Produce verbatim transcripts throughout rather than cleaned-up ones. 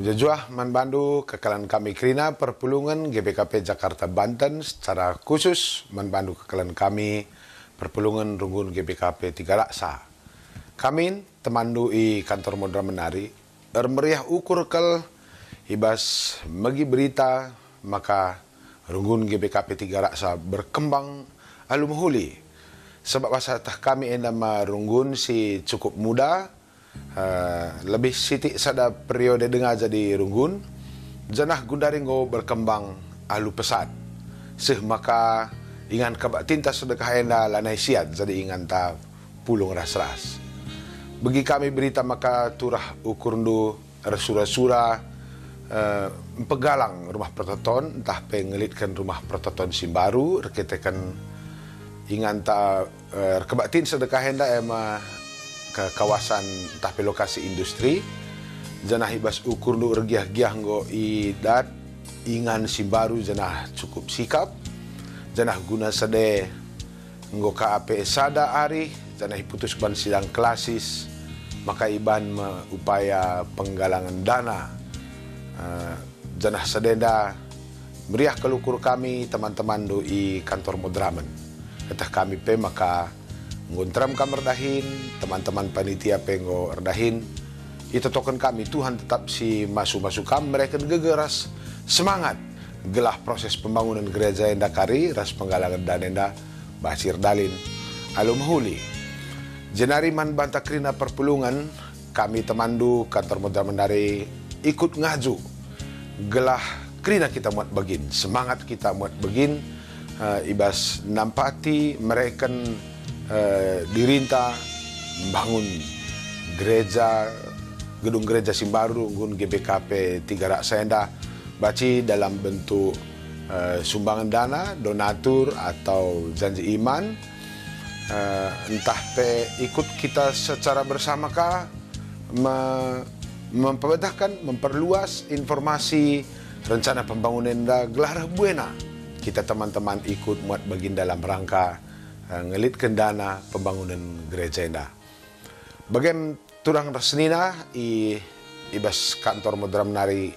Mejuah-juah man bandu kekalen kami kerina perpulungen G B K P Jakarta Banten, secara khusus man bandu kekalen kami perpulungen runggun G B K P Tiga Raksa. Kami temanndu i kantor Moderamen nari, ermeriah ukur kal i bas megi berita maka runggun G B K P Tiga Raksa berkembang alu mehuli. Sebab asa tah kami enda me runggun si cukup muda, eh, lebih sitik sada periode denga jadi runggun, janah gundari enggo berkembang alu pesat. Seh maka ingan kebaktinta sedekah enda lanai siat jadi inganta pulung ras-ras. Begi kami berita maka turah ukurndu ersura-sura, eh, mpegalang Rumah Pertoton, ntah pe ngelitken Rumah Pertoton si mbaru, erkiteken inganta, eh, erkebaktin sedekah enda e me ke kawasan ntah pe lokasi industri, janah i bas ukurndu ergiah-giah enggo idat ingan si mbaru janah cukup sikap, janah guna sade enggo ka pe sada ari janah iputus ban sidang klasis, maka iban me upaya penggalangen dana. Eh, janah sadenda meriah kal ukur kami teman-temanndu i kantor Moderamen. Eteh kami pe maka enggo nterem kam erdahin, teman-teman panitia pe enggo erdahin. Itotoken kami Tuhan tetap si masu-masu kam mereken geger ras semangat gelah proses pembangunen gereja enda kari ras penggalangen dana enda banci erdalin alu mehuli. Jenari man banta kerina perpulungen, kami temanndu kantor Moderamen nari ikut ngaju gelah kerina kita muat begin, semangat kita muat begin, eh, i bas nampati mereken, eh, dirinta mbangun gereja, gedung gereja si mbaru runggun G B K P Tiga Raksa enda, banci dalam bentuk, eh, sumbangan dana, donatur atau janji iman, eh, ntah pe ikut kita secara bersama ka me-, memperbetahken, memperluas informasi rencana pembangunen enda gelah reh buena kita teman-teman ikut muat bagin dalam rangka, eh, ngelitken dana pembangunen gereja enda. Bage turang ras senina i, i bas kantor Moderamen nari,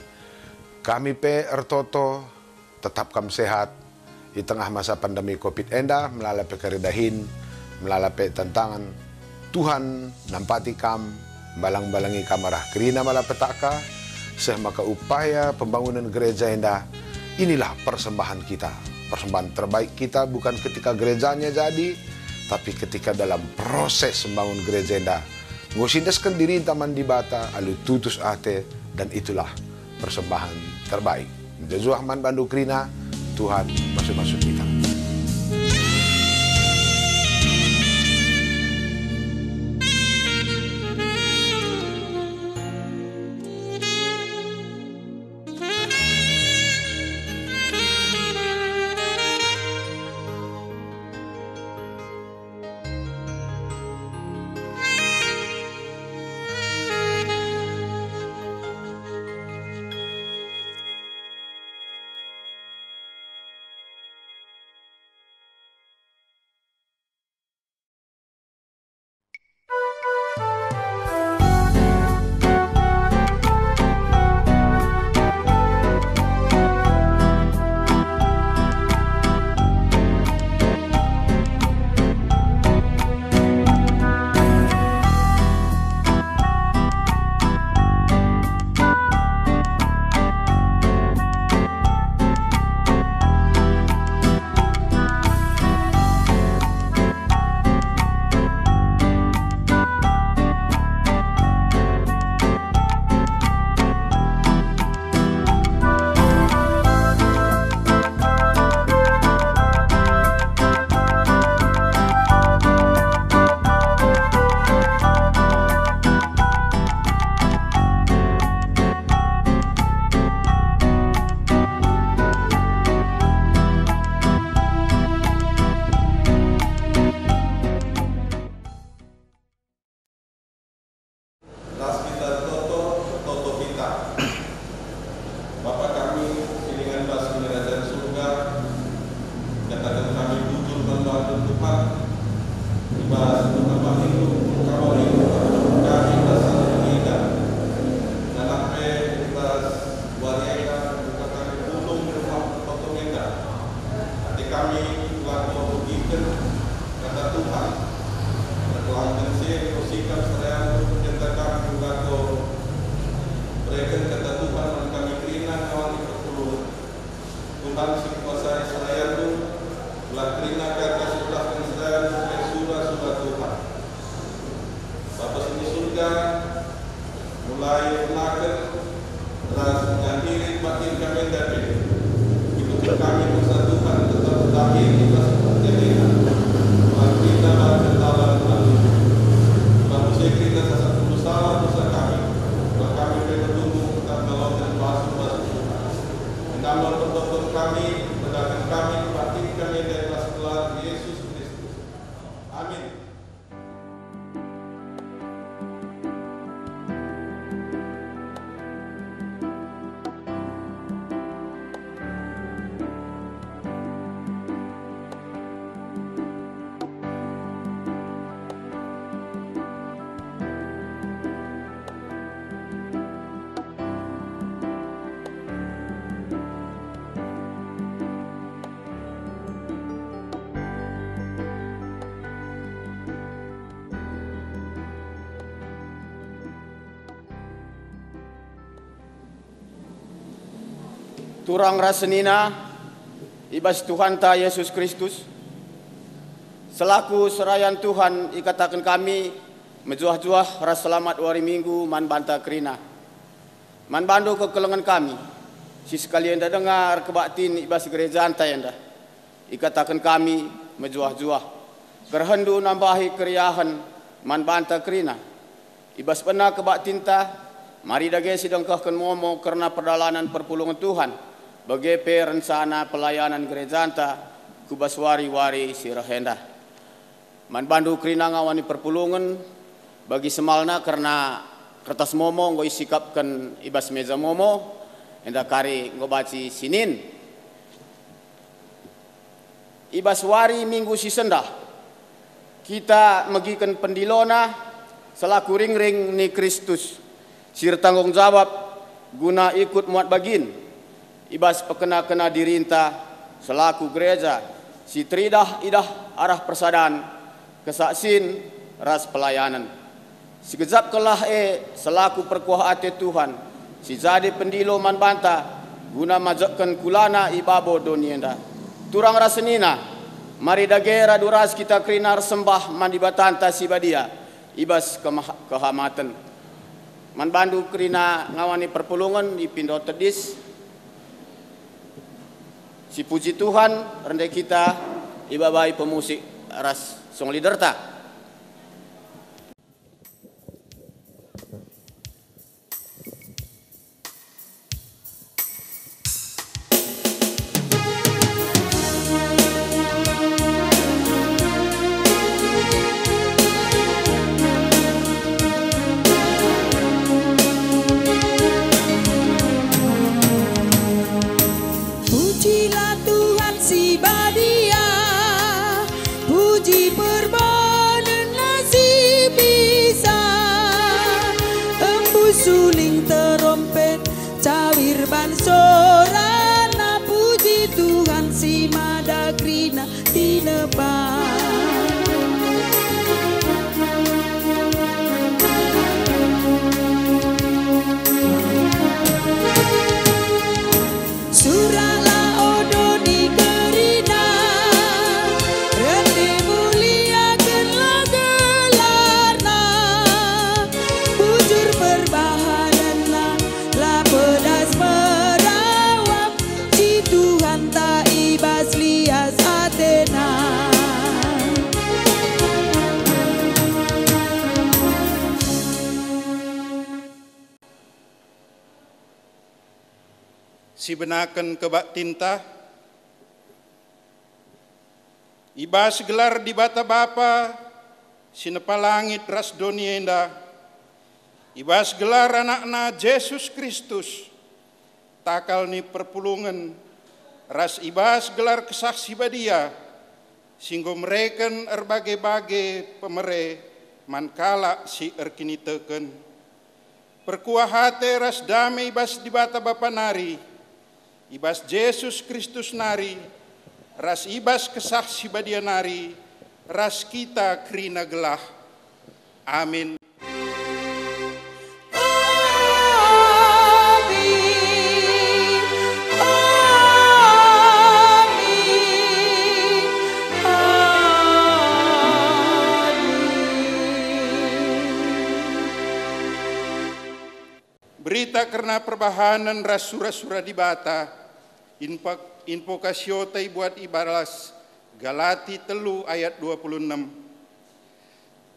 kami pe ertoto, tetap kam sehat. I tengah masa pandemi covid enda, melala pe kari dahin, melala pe tantangan, Tuhan nampati kam, mbalang-mbalangi kam arah kerina malapetaka, seh maka upaya pembangunen gereja enda, inilah persembahan kita. Persembahan terbaik kita bukan ketika gerejanya jadi, tapi ketika dalam proses membangun gereja enda, enggo siendesken dirinta man Dibata alu tutus ate, dan itulah persembahan terbaik. Mejuah-juah man bandu kerina, Tuhan masu-masu kita. Enda si enggo sikap serayandu, kenta kami enggo bereken Kata Tuhan man kami kerina ngawani perpulungen. Tuhan si kuasai serayandu, gelah kerina kata si erdahin serayandu e sura-sura Tuhan. Bapa si i Surga, mulai ernaken ras ngakhiri kebaktin kami enda pe. Ikutken kami paksa Tuhan tetap berakhir i bas kebaktin enda. Bagi kita bagi talan kami. Bagi kerina sasat puluh salah dosa kami. Bagi kami pe bertumbuh tetap ngaloken pasu-pasu Tuhan. Menambah pertoton kami, tegakkan kami, kebaktin kami enda i bas gelar Yesus Kristus. Amin. Turang ras senina i bas Tuhanta Yesus Kristus, selaku serayan Tuhan ikataken kami mejuah-juah ras selamat wari Minggu man banta kerina. Man bandu kekelengen kami, si sekalienda denga erkebaktin i bas gerejanta enda. Ikataken kami mejuah-juah, kerehenndu nambahi keriahen man banta kerina. I bas bena kebaktinta, mari dage sidengkehken momo kerna perdalanen perpulungen Tuhan, bage pe rencana pelayanan gerejanta ku bas wari-wari si reh enda. Man bandu kerina ngawani perpulungen, bagi semalna kerna kertas momo enggo isikapken i bas meja momo, enda kari enggo banci sinin. I bas wari Minggu si sendah, kita megiken pendilona selaku ringring ni Kristus si ertanggung jawab guna ikut muat bagin i bas pekena-kena dirinta selaku gereja si teridah-idah arah persadan, kesaksin, ras pelayanen. Sikejapkenlah e selaku perkuah ate Tuhan, si jadi pendilo man banta, guna majekken kulana i babo doni enda. Turang ras senina, mari dage radu ras kita kerina ersembah man Dibatanta si Badia i bas kemah-, kehamaten. Man bandu kerina ngawani perpulungen ipindo tedis. Sipuji Tuhan, rende kita ibabai pemusik ras song leaderta. Pujilah Tuhan si badia, puji perbahanen si bisa. Embus suling terompet, cawir ban sorana, puji Tuhan si mada kerina tinepa. Suraklah o doni kerina, rende muliakenlah gelarNa. Bujur perbahanenNa, la pedas merawap, si Tuhanta i bas lias ateNa. Sibenaken kebaktinta, i bas gelar Dibata Bapa si nepa langit ras doni enda, i bas gelar AnakNa Jesus Kristus, takal ni perpulungen, ras i bas gelar Kesah Si Badia, si enggo mereken erbage-bage pemere man kalak si erkiniteken. Perkuah ate ras dame i bas Dibata Bapa nari, i bas Jesus Kristus nari, ras i bas Kesah Si Badia nari, ras kita kerina gelah. Amin. Berita kerna perbahanen ras sura-sura Dibata, inpo-, invokasiota ibuat i bas Galati telu ayat dua puluh enem.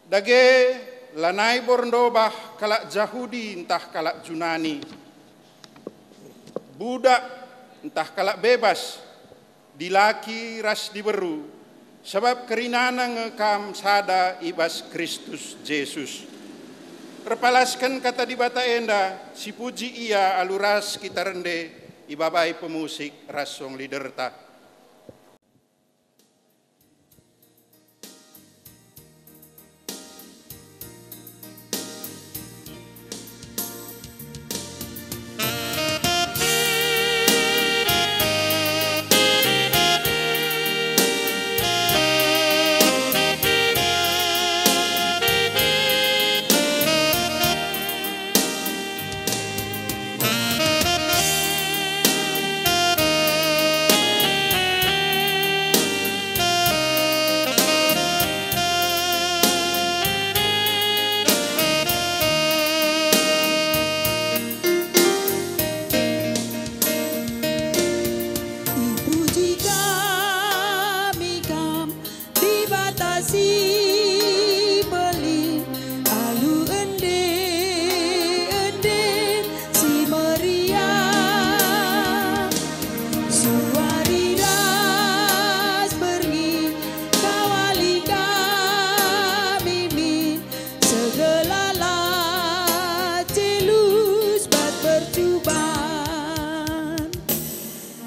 Dage, lanai bor ndobah kalak Jahudi ntah kalak Junani, budak ntah kalak bebas, dilaki ras diberu, sabap kerinana nge kam sada i bas Kristus Jesus. Erpalasken Kata Dibata enda, sipuji Ia alu ras kita rende ibabai pemusik ras song leaderta. Ipuji kami Kam, Dibata si mbelin, alu ende-enden si meriah. Suari ras berngi, kawali kami min, segelala jelus bat percuban.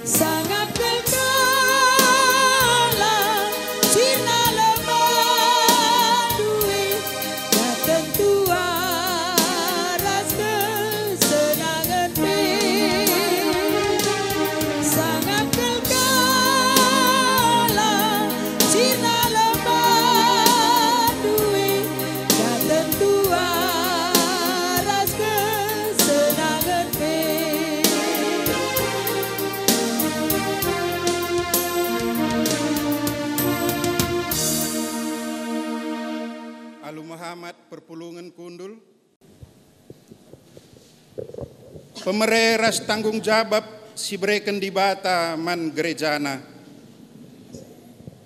Sangap kal kalak si nalem bandu e, daten tua ras kesenangen pe. Sangap kal kalak si nalem bandu e, daten tua ras kesenangen pe. Alu mehamat perpulungen kundul. Pemere ras tanggung jabap si ibereken Dibata man gerejana.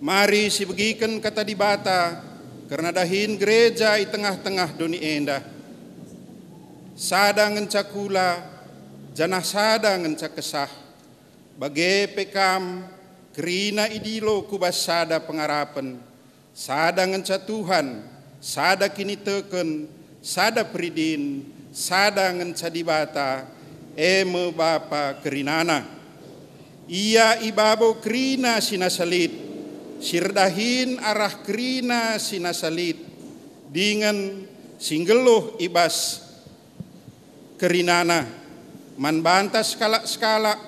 Mari sibegiken Kata Dibata kerna dahin gereja i tengah-tengah doni enda. Sada ngenca kula, janah sada ngenca kesah. Bage pe kam, kerina idilo ku bas sada pengarapen, sada ngenca Tuhan, sada kiniteken, sada peridin, sada ngenca Dibata, e me Bapa kerinana. Ia i babo kerina si nasa lit, si erdahin arah kerina si nasa lit, dingen si nggeluh i bas kerinana. Man banta sekalak-sekalak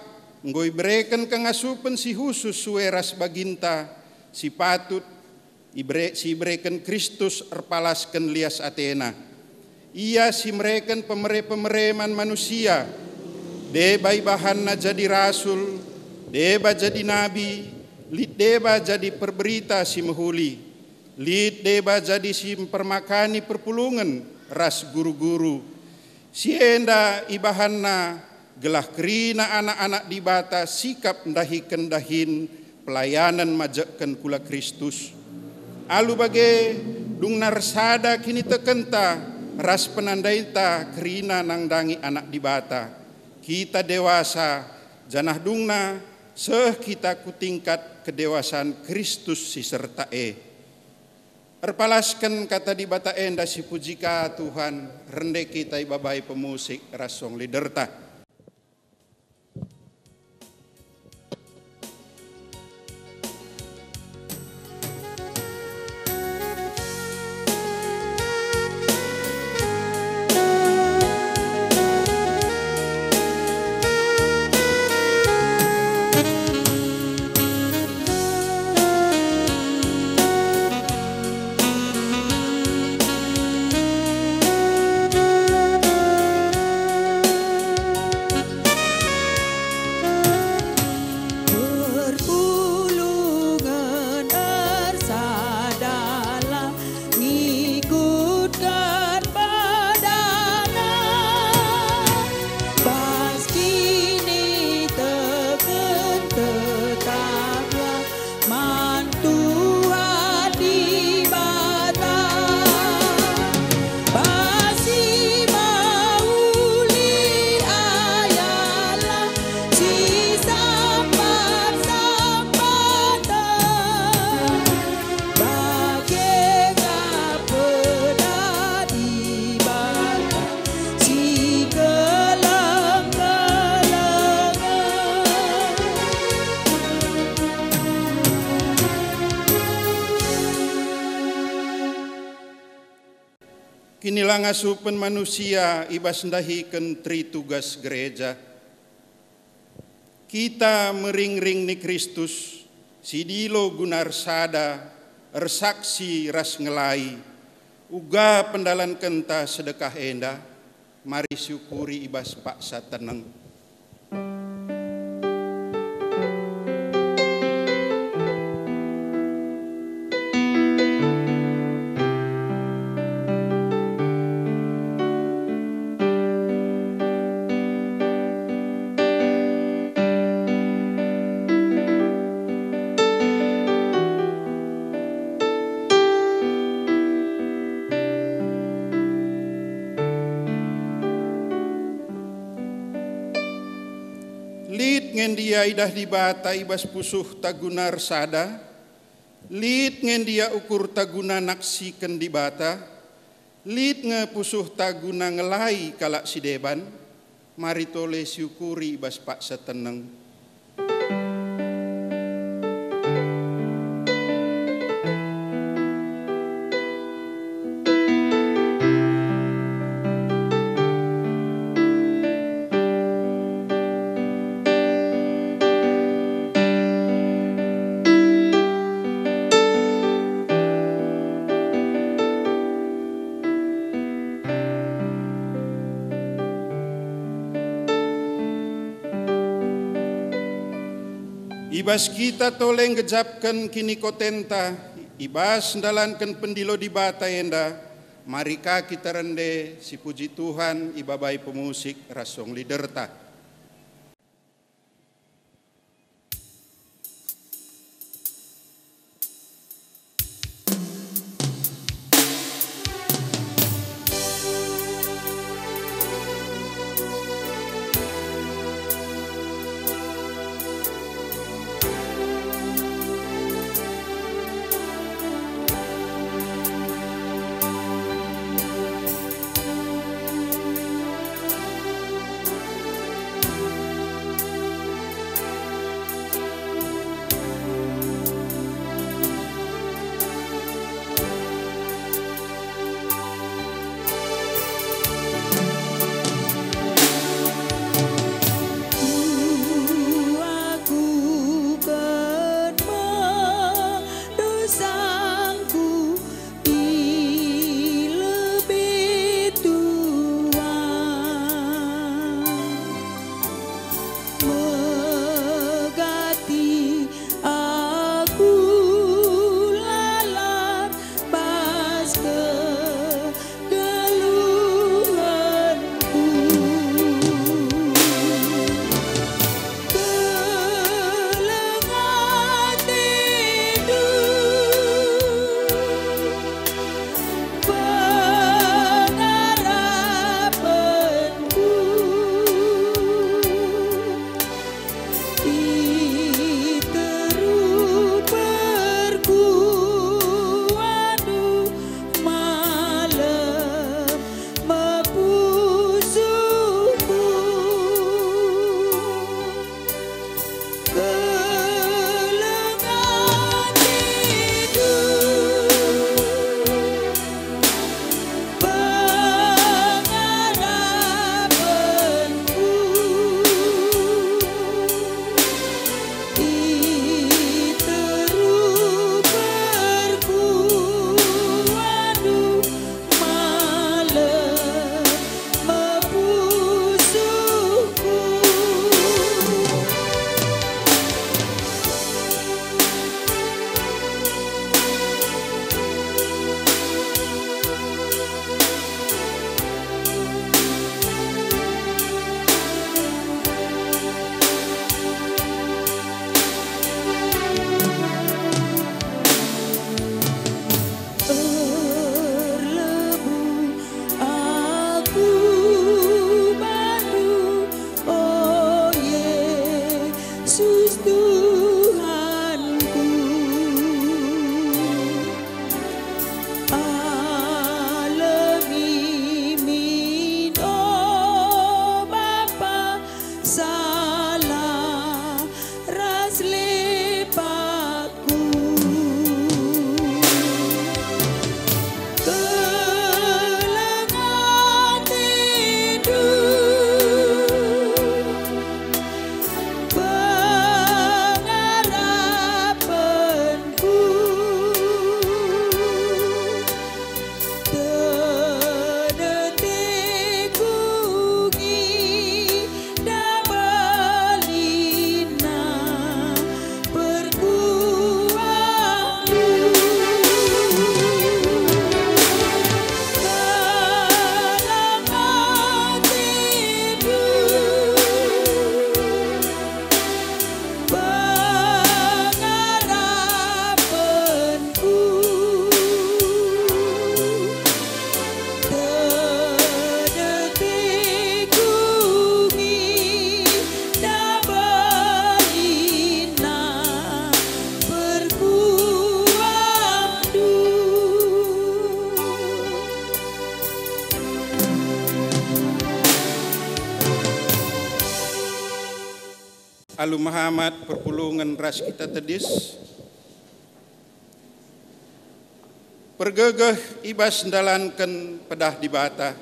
enggo ibereken kengasupen si khusus sue ras baginta si patut ibere-, si ibereken Kristus erpalasken lias ateNa. Ia si mereken pemere-pemere man manusia, deba ibahanna jadi rasul, deba jadi nabi, lit deba jadi perberita si mehuli, lit deba jadi si mpermakani perpulungen ras guru-guru. Si enda ibahanna gelah kerina anak-anak Dibata sikap ndahiken dahin pelayanen majekken kula Kristus. Alu bage, dungna ersada kinitekenta ras penandainta kerina nandangi Anak Dibata. Kita dewasa, janah dungna seh kita ku tingkat kedewasan Kristus si serta e. Erpalasken Kata Dibata enda, sipuji ka Tuhan, rende kita ibabai pemusik ras song leaderta. Kinilangasupen manusia i bas ndahiken tri tugas gereja. Kita meringring ni Kristus, si dilo guna ersada, ersaksi ras ngelai, uga pendalankenta sedekah enda, mari siukuri i bas paksa teneng. Lit nge ndia idah Dibata i bas pusuhta guna ersada? Lit nge ndia ukurta guna naksiken Dibata? Lit nge pusuhta guna ngelai kalak si deban? Mari tole siukuri i bas paksa teneng. I bas kita tole nggejapken kinikotenta, i bas ndalanken pendilo Dibata enda, mari ka kita rende sipuji Tuhan ibabai pemusik ras song leaderta. Alu mehamat perpulungen ras kita tedis, pergegeh i bas ndalanken pedah Dibata.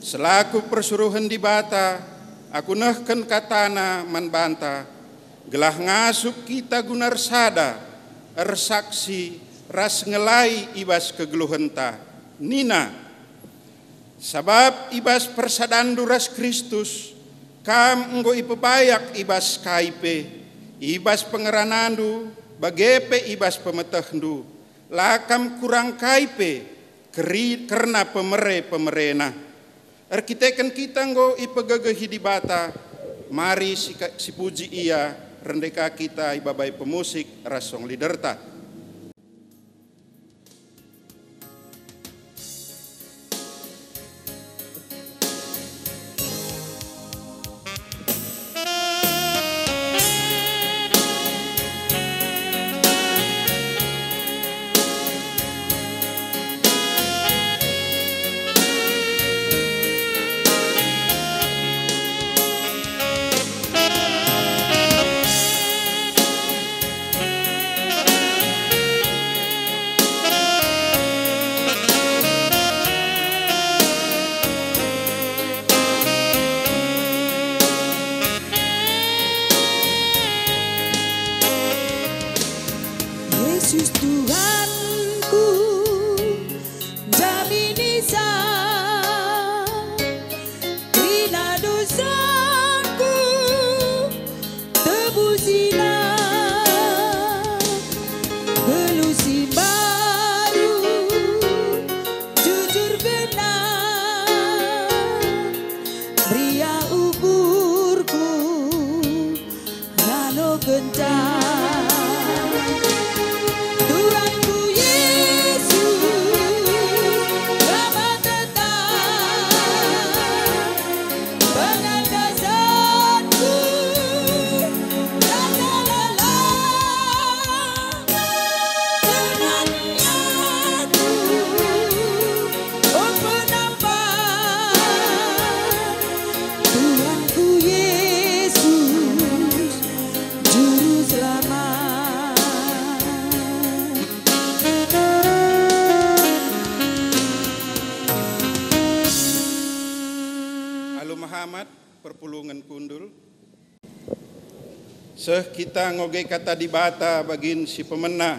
Selaku persuruhen Dibata, aku nehken kataNa man banta, gelah ngasup kita guna ersada, ersaksi, ras ngelai i bas kegeluhenta. Nina, Sabap i bas persadanndu ras Kristus, kam enggo ipebayak i bas kai pe, i bas pengeranandu, bage pe i bas pemetehndu, la kam kurang kai pe keri-, kerna pemere-pemerena. Erkiteken kita enggo ipegegehi Dibata, mari sika-, sipuji Ia, rende ka kita ibabai pemusik ras song leaderta. Yesus Tuhanku, jamini sa kerina dosaku, tebusina geluh si mbaru, jujur genah meriah ukurku. Lalo kenca Tuhanku Yesus, Bapa tetap pengandasanku, rasa lelah senang aku, oh penampan Tuhanku Yesus, Juru Selamat. Alu mehamat, perpulungen kundul. Seh kita ngoge Kata Dibata bagin si pemena,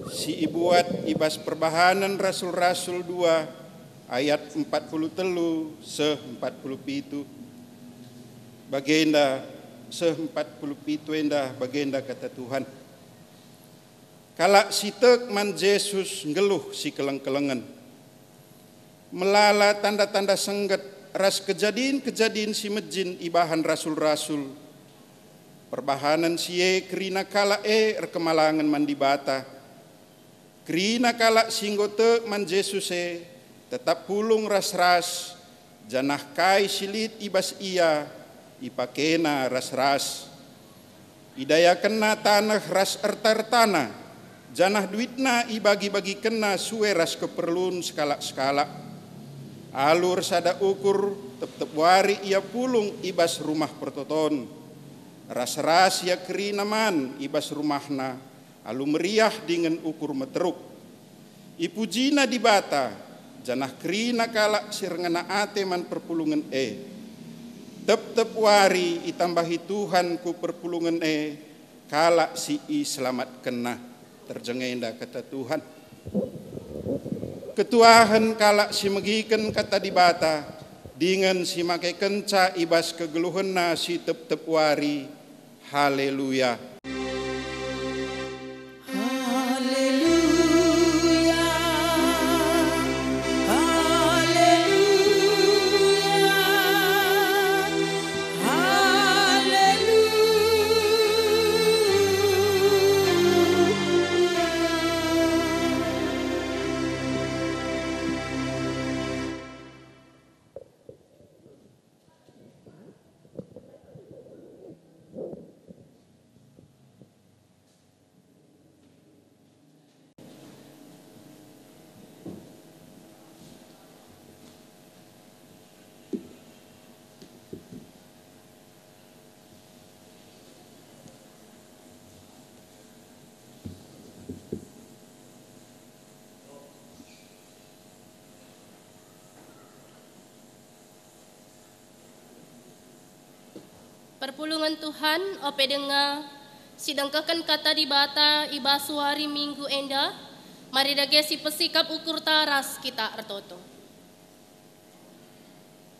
si ibuat i bas Perbahanen Rasul-Rasul dua ayat empat puluh telu seh empat puluh pitu. Bagenda seh empat puluh pitu enda, bagenda Kata Tuhan. Kalak si tek man Jesus nggeluh sikeleng-kelengen. Melala tanda-tanda sengget ras kejadin-kejadin si mejin ibahan rasul-rasul. Perbahanen si e kerina kalak e erkemalangen man Dibata. Kerina kalak si enggo tek man Jesus e tetap pulung ras-ras, janah kai si lit i bas ia ipakena ras-ras. Idayakenna taneh ras erta-ertana, janah duitna ibagi-bagikenna sue ras keperlun sekalak-sekalak. Alu ersada ukur, tep-tep wari ia pulung i bas Rumah Pertoton. Ras-ras ia kerina man i bas rumahna, alu meriah dingen ukur meteruk. Ipujina Dibata, janah kerina kalak si erngena ate man perpulungen e. Tep-tep wari itambahi Tuhan ku perpulungen e kalak si iselamatkenNa. Terjeng enda Kata Tuhan. Ketuahen kalak si megiken Kata Dibata dingen si makekenca i bas kegeluhenna si tep-tep wari. Haleluya! Haleluya, haleluya, haleluya. Perpulungen Tuhan, ope denga, si dengkehken kata Dibata i bas wari Minggu enda, mari dage si pesikap ukurta ras kita ertoto.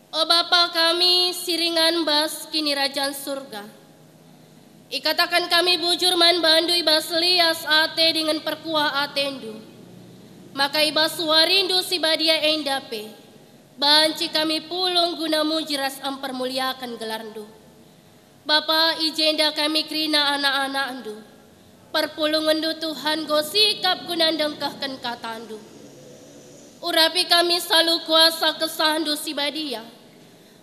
O Bapa kami si ringan bas Kinirajan Surga, ikataken kami bujur man bandu i bas lias ate dingen perkuah atendu, maka i bas warindu si badia enda pe, banci kami pulung guna muji ras mpermuliaken gelarndu. Bapa, i jenda kami kerina anak-anakndu. Perpulungenndu Tuhan enggo sikap guna ndengkehken katandu. Urapi kami salu kuasa kesahndu si badia,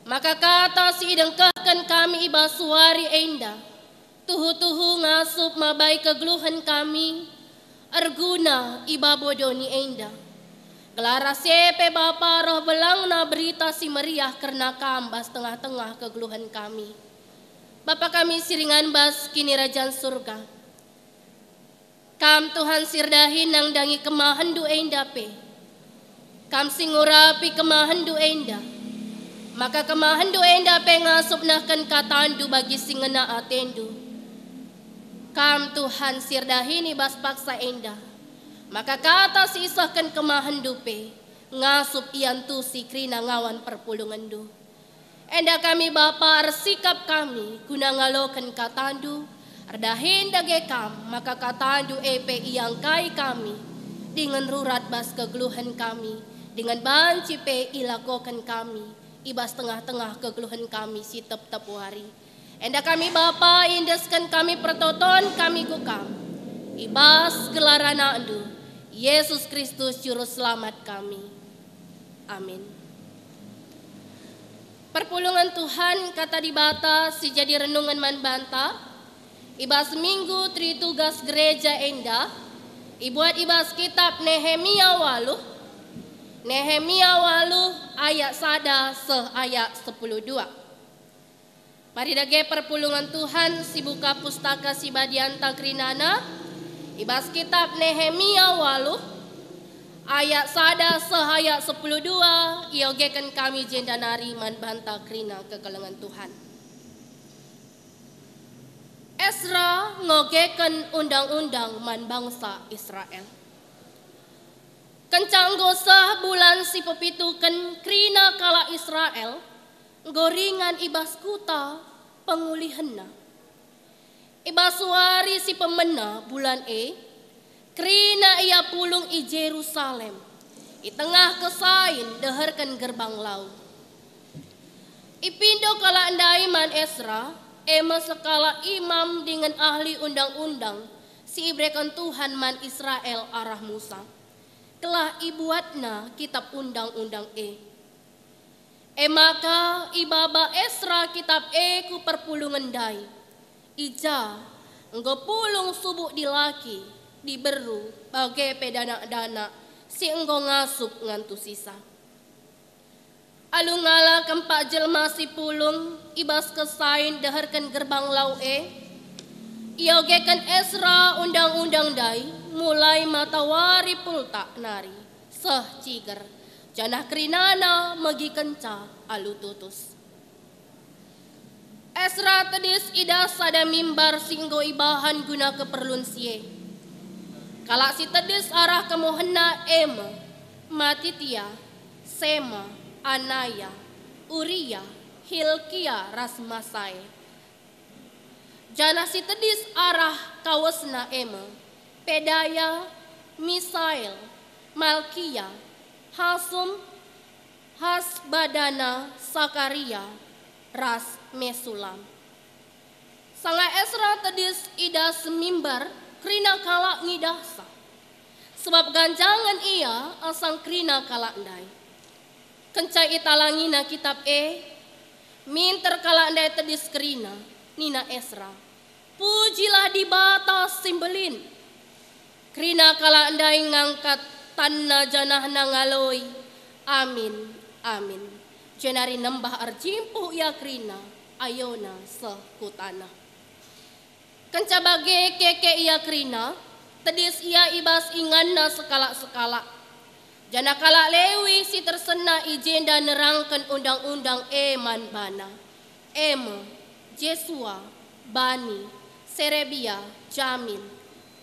maka kata si idengkehken kami i bas wari enda, tuhu-tuhu ngasup mabai kegeluhen kami, erguna i babo doni enda. Gelah ras e pe Bapa reh belangna Berita Si Meriah kerna Kam bas tengah-tengah kegeluhen kami. Bapa kami si ringan bas Kinirajan Surga, Kam Tuhan si erdahin nandangi kemahenndu enda pe. Kam si ngurapi kemahenndu enda, maka kemahenndu enda pe ngasup nehken katandu bagi si ngena atendu. Kam Tuhan si erdahin i bas paksa enda, maka kata si isehken kemahenndu pe ngasup iantusi kerina ngawan perpulungenndu. Enda kami Bapa ersikap kami guna ngaloken katandu, erdahin dage Kam maka katandu e pe iangkai kami, dingen rurat bas kegeluhen kami, dingen banci pe ilakoken kami i bas tengah-tengah kegeluhen kami si tep-tep wari. Enda kami Bapa iendesken kami pertoton kami ku Kam, i bas gelar AnakNdu, Yesus Kristus Juru Selamat kami. Amin. Perpulungen Tuhan, kata Dibata si jadi renungen man banta, i bas Minggu Tritugas Gereja enda, ibuat i bas kitab Nehemia waluh, Nehemia waluh ayat sada seh ayat sepuluh dua. Mari dage perpulungen Tuhan si buka Pustaka Si Badianta kerinana, i bas kitab Nehemia waluh, ayat sada seh ayat sepuluh dua, iogeken kami jenda nari man banta kerina kekelengen Tuhan. Esra ngogeken undang-undang man bangsa Israel. Kenca enggo seh bulan si pepituken kerina kalak Israel, enggo ringan i bas kuta pengulihenna. I bas wari si pemena bulan e, kerina ia pulung i Jerusalem, i tengah kesain deherken gerbang lau. Ipindo kalak ndai man Esra, e me sekalak imam dingen ahli undang-undang si ibereken Tuhan man Israel arah Musa, gelah ibuatna kitab undang-undang e. E maka ibaba Esra kitab e ku perpulungen ndai. I ja enggo pulung subuk dilaki, diberu, bage pe danak-danak si enggo ngasup ngantusisa. Alu ngala kempak jelma si pulung i bas kesain deherken gerbang lau e, iogeken Esra undang-undang ndai mulai matawari pultak nari seh ciger, janah kerinana megikenca alu tutus. Esra tedis i das sada mimbar si enggo ibahan guna keperlun si e. Kalak si tedis arah kemuhenna e me Matitia, Sema, Anaya, Uria, Hilkia ras Masae. Janah si tedis arah kawesna e me Pedaya, Misael, Malkia, Hasum, Hasbadana, Sakaria, ras Mesulam. Sanga Esra tedis i das mimbar, kerina kalak ngidahsa, sebab ganjangen ia asang kerina kalak ndai. Kenca italangina kitab e, minter kalak ndai tedis kerina, nina Esra, "Pujilah Dibata si Mbelin!" Kerina kalak ndai ngangkat tanna janahna ngaloi, "Amin, amin." Jenari nembah erjimpuh ia kerina, ayona seh ku taneh. Kenca bage keke ia kerina, tedis ia i bas inganna sekalak-sekalak. Janah kalak Lewi si tersena i jenda nerangken undang-undang e man bana. E me, Jesua, Bani, Serebia, Jamin,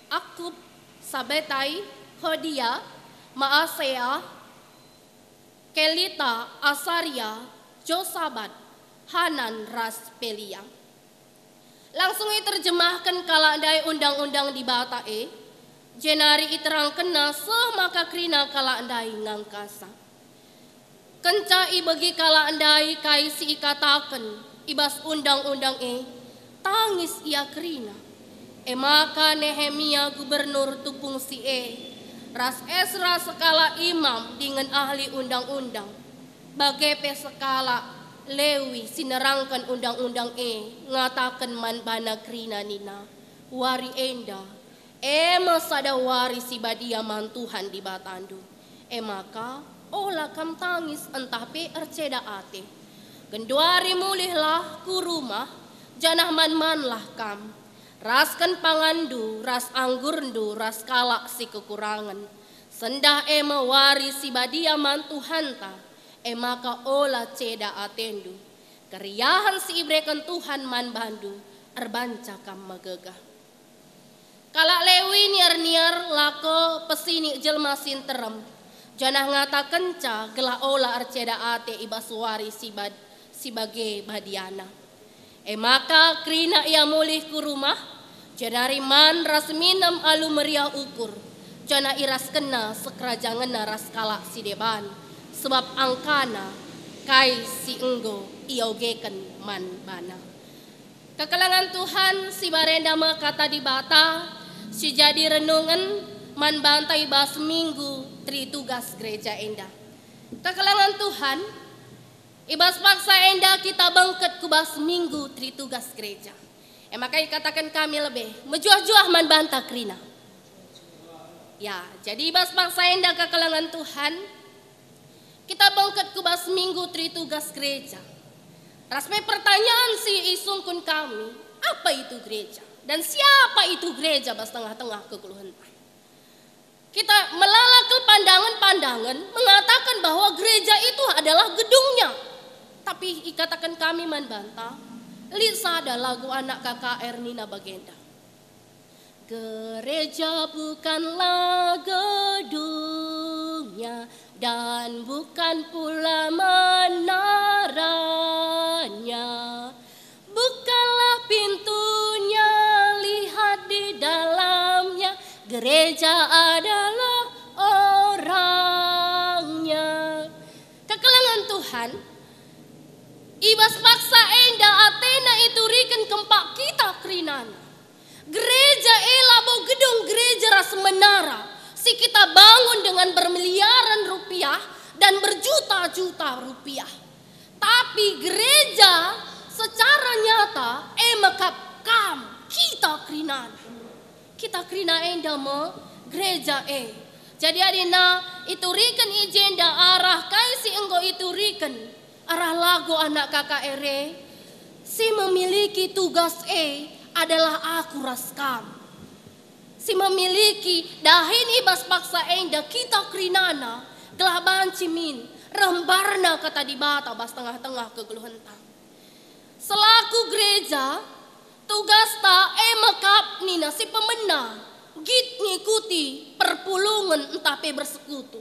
Akub, Sabetai, Hodia, Maasea, Kelita, Asaria, Josabat, Hanan ras Pelia. Langsung iterjemahken kalak ndai undang-undang Dibata e, jenari iterangkenna seh maka kerina kalak ndai ngangkasa. Kenca ibegi kalak ndai kai si ikataken i bas undang-undang e, tangis ia kerina. E maka Nehemia gubernur tupung si e, ras Esra sekalak imam dingen ahli undang-undang, bage pe sekalak Lewi si nerangken undang-undang e ngataken man bana kerina nina, "Wari enda, e me sada wari si badia man Tuhan Dibatandu. E maka, ola kam tangis ntah pe erceda ate. Genduari mulihlah ku rumah, janah man-manlah kam. Rasken panganndu ras anggurndu ras kalak si kekurangen. Sendah e me wari si badia man Tuhanta, e maka ola ceda atendu. Keriahen si ibereken Tuhan man bandu erbanca kam megegeh." Kalak Lewi niar-niar lako pesinik jelma si nterem, janah ngatakenca gelah ola erceda ate i bas wari si bad-, si bage badiana. E maka kerina ia mulih ku rumah, jenari man ras minem alu meriah ukur, janah iraskenna sekerajangenna ras kalak si deban, sebab angkana kai si enggo iogeken man bana. Kekelengen Tuhan, si barenda me Kata Dibata si jadi renungen man banta i bas Minggu Tritugas Gereja enda. Kekelengen Tuhan, i bas paksa enda kita bengket ku bas Minggu Tritugas Gereja. E maka ikataken kami lebe, mejuah-juah man banta kerina. Ya, jadi i bas paksa enda kekelengen Tuhan, kita bengket ku bas Minggu Tritugas Gereja. Ras pe pertanyaan si isungkun kami, apa itu gereja? Dan siapa itu gereja bas tengah-tengah kegeluhenta? Kita melala kal pandangen-pandangen mengatakan bahwa gereja itu adalah gedungnya. Tapi ikataken kami man banta, lit sada lagu anak K K R nina bagenda. Gereja bukanlah gedungnya dan bukan pula menaranya. Bukanlah pintunya, lihat di dalamnya, gereja adalah orangnya. Kekelengen Tuhan, i bas paksa enda atena ituriken kempak kita kerinana. Gereja e labo gedung gereja ras menara si kita bangun dengan bermiliaran rupiah dan berjuta-juta rupiah. Tapi gereja secara nyata e me kap kam, kita kerinana. Kita kerina enda me gereja e. Jadi adina ituriken i jenda arah kai si enggo ituriken arah lagu anak K K R e, si memiliki tugas e adalah aku ras kam. Si memiliki dahin i bas paksa enda kita kerinana gelah banci min reh mbarna Kata Dibata bas tengah-tengah kegeluhenta. Selaku gereja, tugasta e me kap nina si pemena, nggit ngikuti perpulungen ntah pe bersekutu.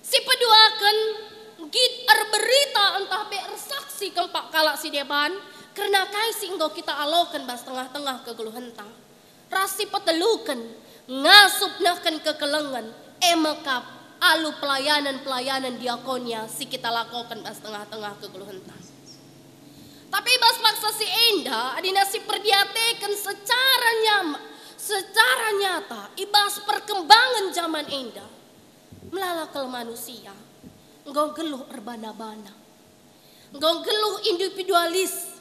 Si peduaken, nggit erberita ntah pe ersaksi kempak kalak si deban kerna kai si enggo kita aloken bas tengah-tengah kegeluhenta. Ras si peteluken, ngasup nehken kekelengen, e me kap alu pelayanan-pelayanan diakonia si kita lakoken bas tengah-tengah kegeluhenta. Tapi bas paksa si enda, adina si perdiateken secara nyama, secara nyata, i bas perkembangan jaman enda, melala kal manusia enggo nggeluh erbana-bana. Enggo nggeluh individualis,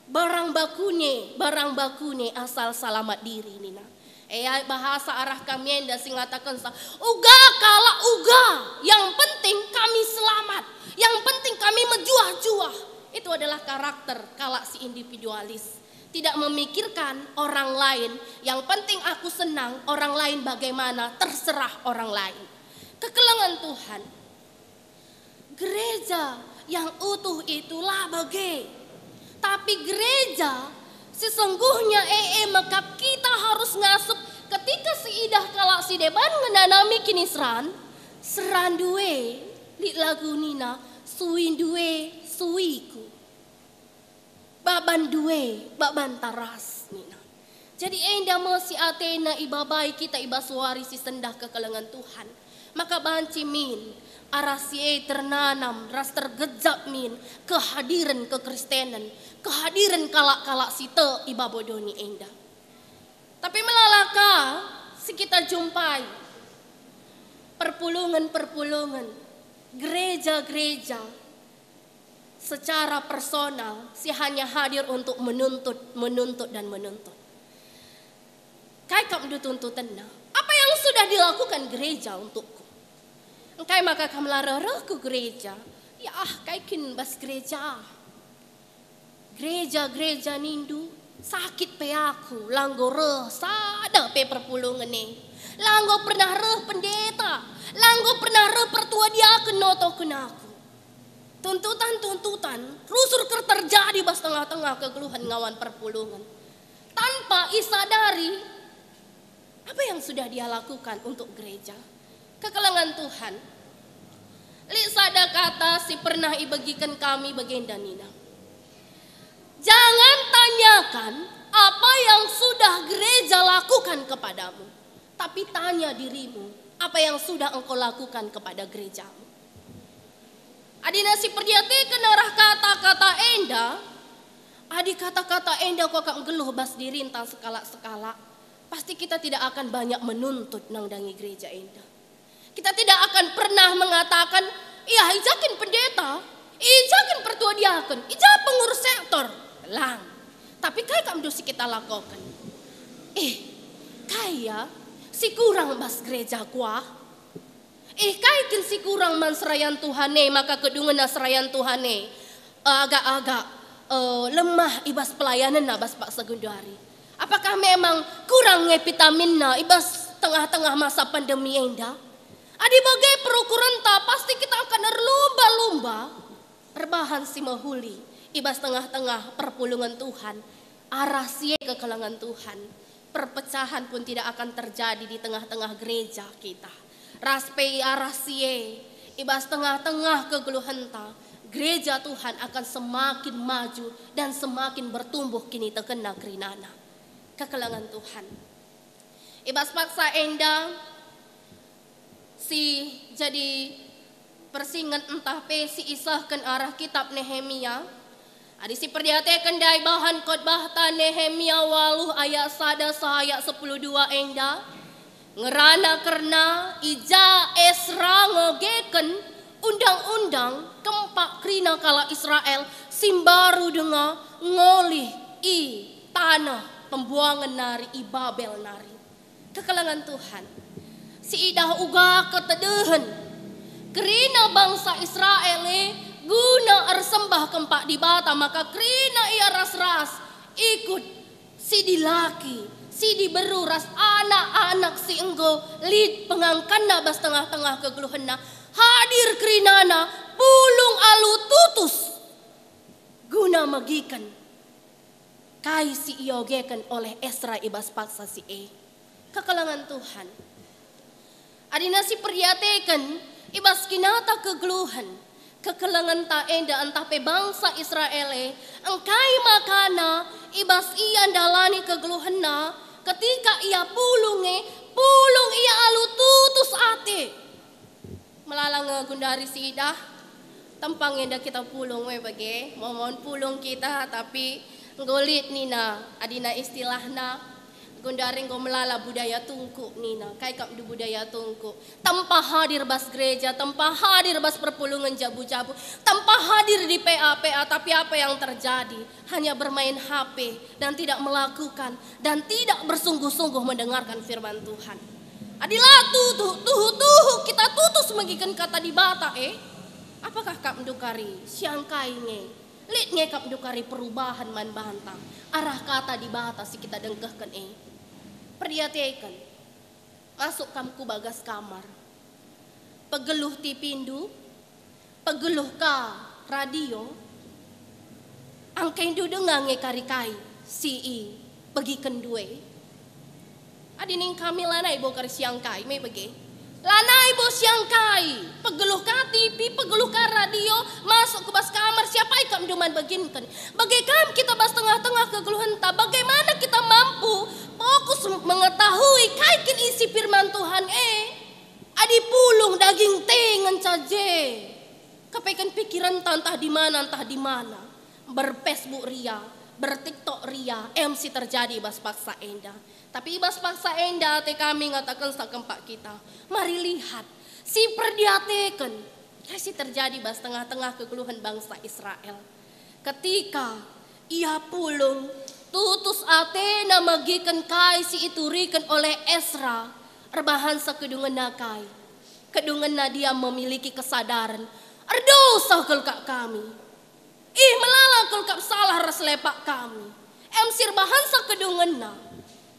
barang bakune, barang bakune asal salamat diri nina. E ai bahasa arah kami enda si ngatakensa, uga kalak uga, yang penting kami selamat, yang penting kami mejuah-juah. Itu adalah karakter kalak si individualis. Tidak memikirkan orang lain, yang penting aku senang, orang lain bagaimana, terserah orang lain. Kekelengen Tuhan. Gereja yang utuh itulah bage. Tapi gereja sesungguhnya e, e mekap kita harus ngasup ketika siidah kalak si deban ngenanami kiniseran, serandu e, lit lagu nina, suindu e, suiku. Babanndu e, babanta ras, nina. Jadi enda me si atena ibabai kita i bas wari si sendah kekelengen Tuhan. Maka banci min, arah si e ternanam ras tergejap min kehadiren kekristenen, kehadiren kalak-kalak si tek i babo doni enda. Tapi melala ka si kita jumpai, perpulungen-perpulungen, gereja-gereja secara personal si hanya hadir untuk menuntut, menuntut, dan menuntut. Kai kap ndu tuntutenna? Apa yang sudah dilakukan gereja untukku? Engkai maka kam la reh-reh ku gereja? Ya ah, kai kin bas gereja? Gereja-gereja nindu, sakit pe aku, la enggo reh sada pe perpulungen e. La enggo pernah reh pendeta, la enggo pernah reh pertua diaken notoken aku. Tuntutan-tuntutan rusur ker terjadi bas tengah-tengah kegeluhen ngawan perpulungen. Tanpa isadari apa yang sudah dia lakukan untuk gereja, kekelengen Tuhan. Lit sada kata si pernah ibegiken kami bagenda nina, "Jangan tanyakan apa yang sudah gereja lakukan kepadamu, tapi tanya dirimu apa yang sudah engkau lakukan kepada gerejamu." Adina si perdiateken arah kata-kata enda, adi kata-kata enda kuakap nggeluh bas dirinta sekalak-sekalak, pasti kita tidak akan banyak menuntut nandangi gereja enda. Kita tidak akan pernah mengatakan, "Iya, i ja kin pendeta, i ja kin pertua diaken, i ja pengurus sektor." Lang. Tapi kai kap ndu si kita lakoken? Eh, kai ya si kurang bas gereja kuah? Eh, kai kin si kurang man serayan Tuhan e, maka kedungenna serayan Tuhan e, eh, agak-agak, eh, lemah i bas pelayanenna bas paksa genduari? Apakah memang kurang nge vitaminna i bas tengah-tengah masa pandemi enda? Adi bage perukurenta, pasti kita akan erlumba-lumba erbahan si mehuli i bas tengah-tengah perpulungen Tuhan. Arah si e kekelengen Tuhan, perpecahan pun tidak akan terjadi di tengah-tengah gereja kita. Ras pe i arah si e, i bas tengah-tengah kegeluhenta, gereja Tuhan akan semakin maju dan semakin bertumbuh kinitekenna kerinana. Kekelengen Tuhan. I bas paksa enda, si jadi persinget ntah pe si isehken arah kitab Nehemia. Adi si perdiateken ndai bahan khotbahta Nehemia waluh ayat sada seh ayat sepuluh dua enda, ngerana kerna i ja Esra ngogeken undang-undang kempak kerina kalak Israel si mbaru denga ngolih i taneh pembuangen nari i Babel nari. Kekelengen Tuhan, si idah uga ketedehen kerina bangsa Israel e guna ersembah kempak Dibata, maka kerina ia ras-ras ikut si dilaki, si diberu ras anak-anak si enggo lit pengangkanna bas tengah-tengah kegeluhenna, hadir kerinana pulung alu tutus guna megiken kai si iogeken oleh Esra i bas paksa si e. Kekelengen Tuhan. Adina si perdiateken i bas kinata kegeluhen, kekelengenta enda ntah pe bangsa Israel e, engkai makana i bas ia ndalani kegeluhenna, ketika ia pulung e, pulung ia alu tutus ate. Melala nge gundari si idah, tempa nge enda kita pulung we bage, momon pulung kita, tapi enggo lit nina, adina istilahna, gundari enggo melala budaya tungkuk nina, kai kap ndu budaya tungkuk? Tempa hadir bas gereja, tempa hadir bas perpulungen jabu-jabu, tempa hadir di P A P A, tapi apa yang terjadi? Hanya bermain H P dan tidak melakukan dan tidak bersungguh-sungguh mendengarkan firman Tuhan. Adi la tuhu, tuhu-tuhu kita tutus megiken kata Dibata e, apakah kap ndu kari siangkai nge? Lit nge kap ndu kari perubahan man banta arah kata Dibata si kita dengkehken e? Perdiateken, masuk kam ku bagas kamar. Pegeluh T V ndu, pegeluh ka radio, Angkaindu denga nge kari kai si ibegiken ndai? Adi ning kami lanai bo kari siangkai, me bage. Lanai bo siangkai, pegeluh ka T V, pegeluh ka radio, masuk ku bas kamar, siapai kap ndu man beginken. Bage kam kita bas tengah-tengah kegeluhenta, bagaimana kita mampu fokus mengetahui kai kin isi firman Tuhan e? Adi pulung daging te ngenca je. Kepeken pikirenta ntah di mana, ntah di mana. Ber-Facebook ria, ber-TikTok ria, em si terjadi i bas paksa enda. Tapi i bas paksa enda ate kami ngatakenca kempak kita. Mari lihat, si perdiateken, kai si terjadi bas tengah-tengah kegeluhen bangsa Israel. Ketika ia pulung, tutus atena megiken kai si ituriken oleh Esra, erbahanca kedungenna kai. Kedungenna dia memiliki kesadaran, "Erdosa kal kap kami. Ih, melala kal kap salah ras lepak kami." Em si erbahanca kedungenna.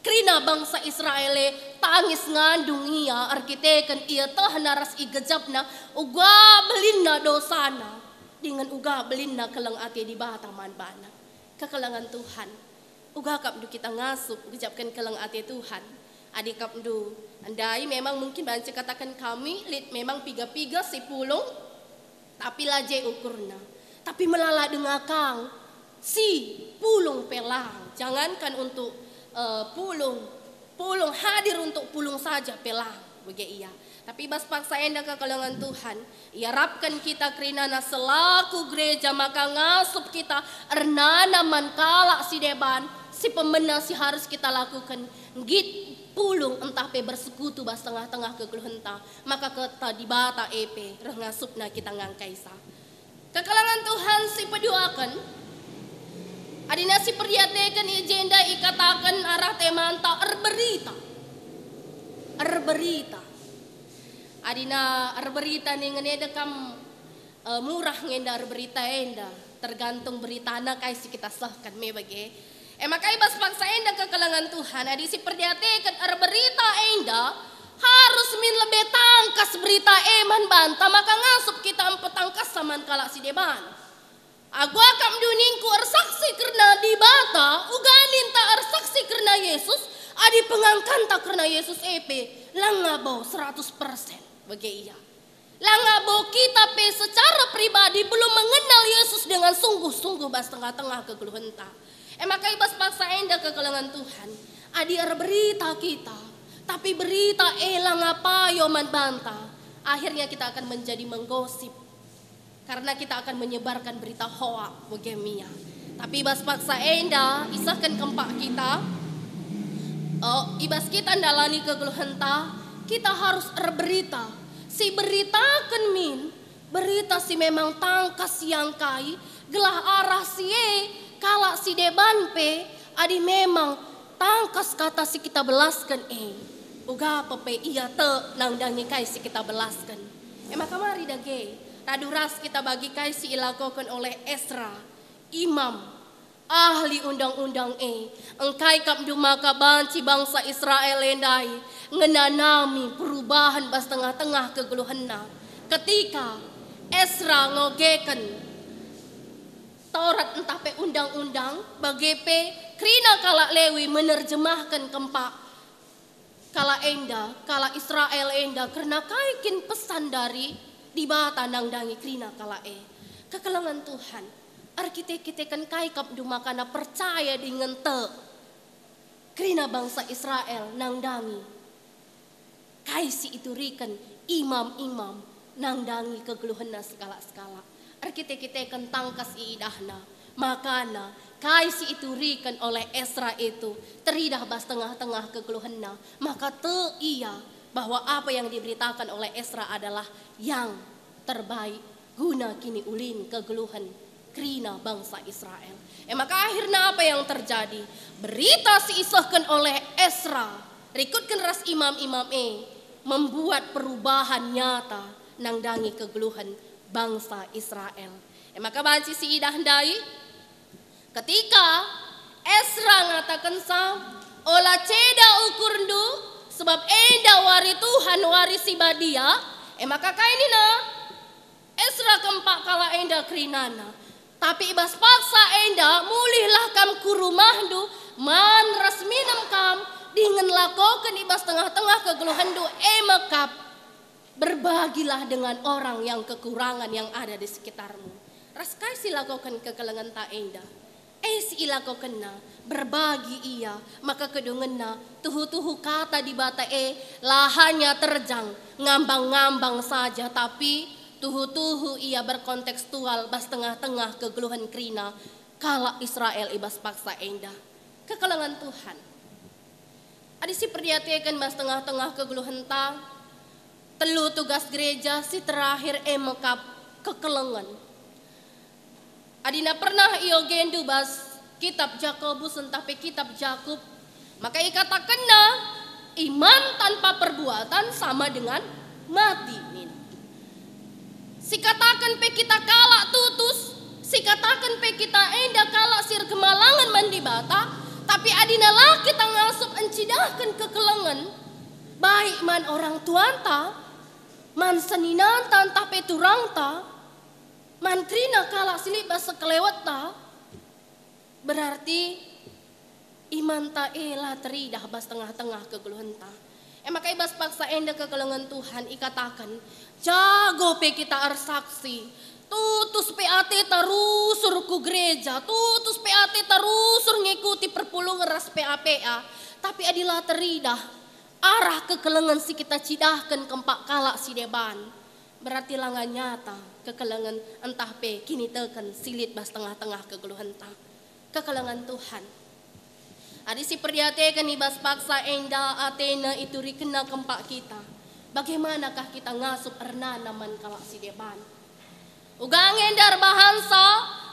Kerina bangsa Israel e tangis ngandung ia erkiteken ietehna ras igejapna uga belinna dosana, dingen uga belinna keleng ate Dibata man bana. Kekelengen Tuhan, uga kap ndu kita ngasup gejapken keleng ate Tuhan? Adi kap ndu ndai memang mungkin banci kataken kami lit memang piga-piga si pulung, tapi la je ukurna. Tapi melala denga kang si pulung pe lang. Jangankan untuk, eh, pulung, pulung hadir untuk pulung saja pe lang. Bage ia. Tapi bas paksa enda kekelengen Tuhan, iarapken kita kerinana selaku gereja maka ngasup kita ernanam man kalak si deban, si pemena si harus kita lakuken. Nggit pulung ntah pe bersekutu bas tengah-tengah kegeluhenta, maka Kata Dibata e pe reh ngasupna kita ngangkaisa. Kekelengen Tuhan si peduaken, adina si perdiateken i jenda ikataken arah temanta erberita. Erberita. Adina erberita ningen enda kam, eh, murah nge enda erberita enda, tergantung beritana kai si kita sehken me bage. E maka i bas paksa enda kekelengen Tuhan, adi si perdiateken erberita enda, harus min lebe tangkas berita e man banta maka ngasup kita mpetangkassa man kalak si deban. Agu akapndu ningku ersaksi kerna Dibata, uga ninta ersaksi kerna Yesus, adi pengangkanta kerna Yesus e pe langa bo seratus persen bage ia. Langa bo kita pe secara pribadi belum mengenal Yesus dengan sungguh-sungguh bas tengah-tengah kegeluhenta. E maka i bas paksa enda kekelengen Tuhan, adi erberita kita, tapi berita e langa payo man banta, akhirnya kita akan menjadi menggosip. Karena kita akan menyebarkan berita hoak bage mia. Tapi i bas paksa enda, isehken kempak kita, eh, i bas kita ndalani kegeluhenta, kita harus erberita. Si beritaken min, berita si memang tangkas iangkai, gelah arah si e, kalak si deban pe, adi memang tangkas kata si kita belasken e, uga pe pe ia tek nandangi kai si kita belasken. E maka mari dage, radu ras kita bagi kai si ilakoken oleh Esra, imam, ahli undang-undang e, engkai kap ndu maka banci bangsa Israel e ndai ngenanami perubahan bas tengah-tengah kegeluhenna. Ketika Esra ngogeken Taurat ntah pe undang-undang, bage pe kerina kalak Lewi menerjemahken kempak kalak enda, kalak Israel enda, kerna kai kin pesan dari Dibata nandangi kerina kalak e. Kekelengen Tuhan, erkite-kiteken kai kap ndu makana percaya dingen tek kerina bangsa Israel nandangi kai si ituriken imam-imam nandangi kegeluhenna sekalak-sekalak. Erkite-kiteken tangkas iidahna, makana kai si ituriken oleh Esra itu teridah bas tengah-tengah kegeluhenna, maka tek ia bahwa apa yang diberitakan oleh Esra adalah yang terbaik guna kiniulin kegeluhen kerina bangsa Israel. E maka akhirna apa yang terjadi? Berita si isehken oleh Esra rikutken ras imam-imam e membuat perubahan nyata nandangi kegeluhen bangsa Israel. E maka banci siidah ndai, ketika Esra ngatakenca, "Ola ceda ukurndu, sebab enda wari Tuhan, wari si badia," e maka kai nina Esra kempak kalak enda kerinana, Tapi i bas paksa enda, mulihlah kam ku rumahndu, man ras minem kam, dingen lakoken i bas tengah-tengah kegeluhenndu e me kap. Berbagilah dengan orang yang kekurangan yang ada di sekitarmu. Ras kai si lakoken kekelengenta enda? E si ilakokenna, berbagi ia, maka kedungenna, tuhu-tuhu kata Dibata e la hanya terjang, ngambang-ngambang saja, tapi tuhu-tuhu ia berkontekstual bas tengah-tengah kegeluhen kerina kalak Israel i bas paksa enda. Kekelengen Tuhan. Adi siperdiateken bas tengah-tengah kegeluhenta, telu tugas gereja si terakhir e me kap kekelengen. Adina pernah iogendu bas kitab Jakobus ntah pe kitab Jakup, maka ikatakenna, "Iman tanpa perbuatan sama dengan mati," nina. Sikataken pe kita kalak tutus, sikataken pe kita enda kalak si erkemalangen man Dibata, tapi adina la kita ngasup ncidahken kekelengen, baik man orang tuanta, man seninanta ntah pe turangta, man kerina kalak si lit bas sekelewetta, berarti imanta e la teridah bas tengah-tengah kegeluhenta. E maka i bas paksa enda kekelengen Tuhan ikataken, jago pe kita ersaksi, tutus pe ateta rusur ku gereja, tutus pe ateta rusur ngikuti perpulungen ras P A P A. Tapi adi la teridah arah kekelengen si kita cidahken kempak kalak si deban, berarti langa nyata kekelengen ntah pe kiniteken si lit bas tengah-tengah kegeluhenta. Kekelengen Tuhan. Adi siperdiateken i bas paksa enda atena iturikenna kempak kita, bagaimanakah kita ngasup ernanam man kalak si deban? Uga nge enda erbahansa,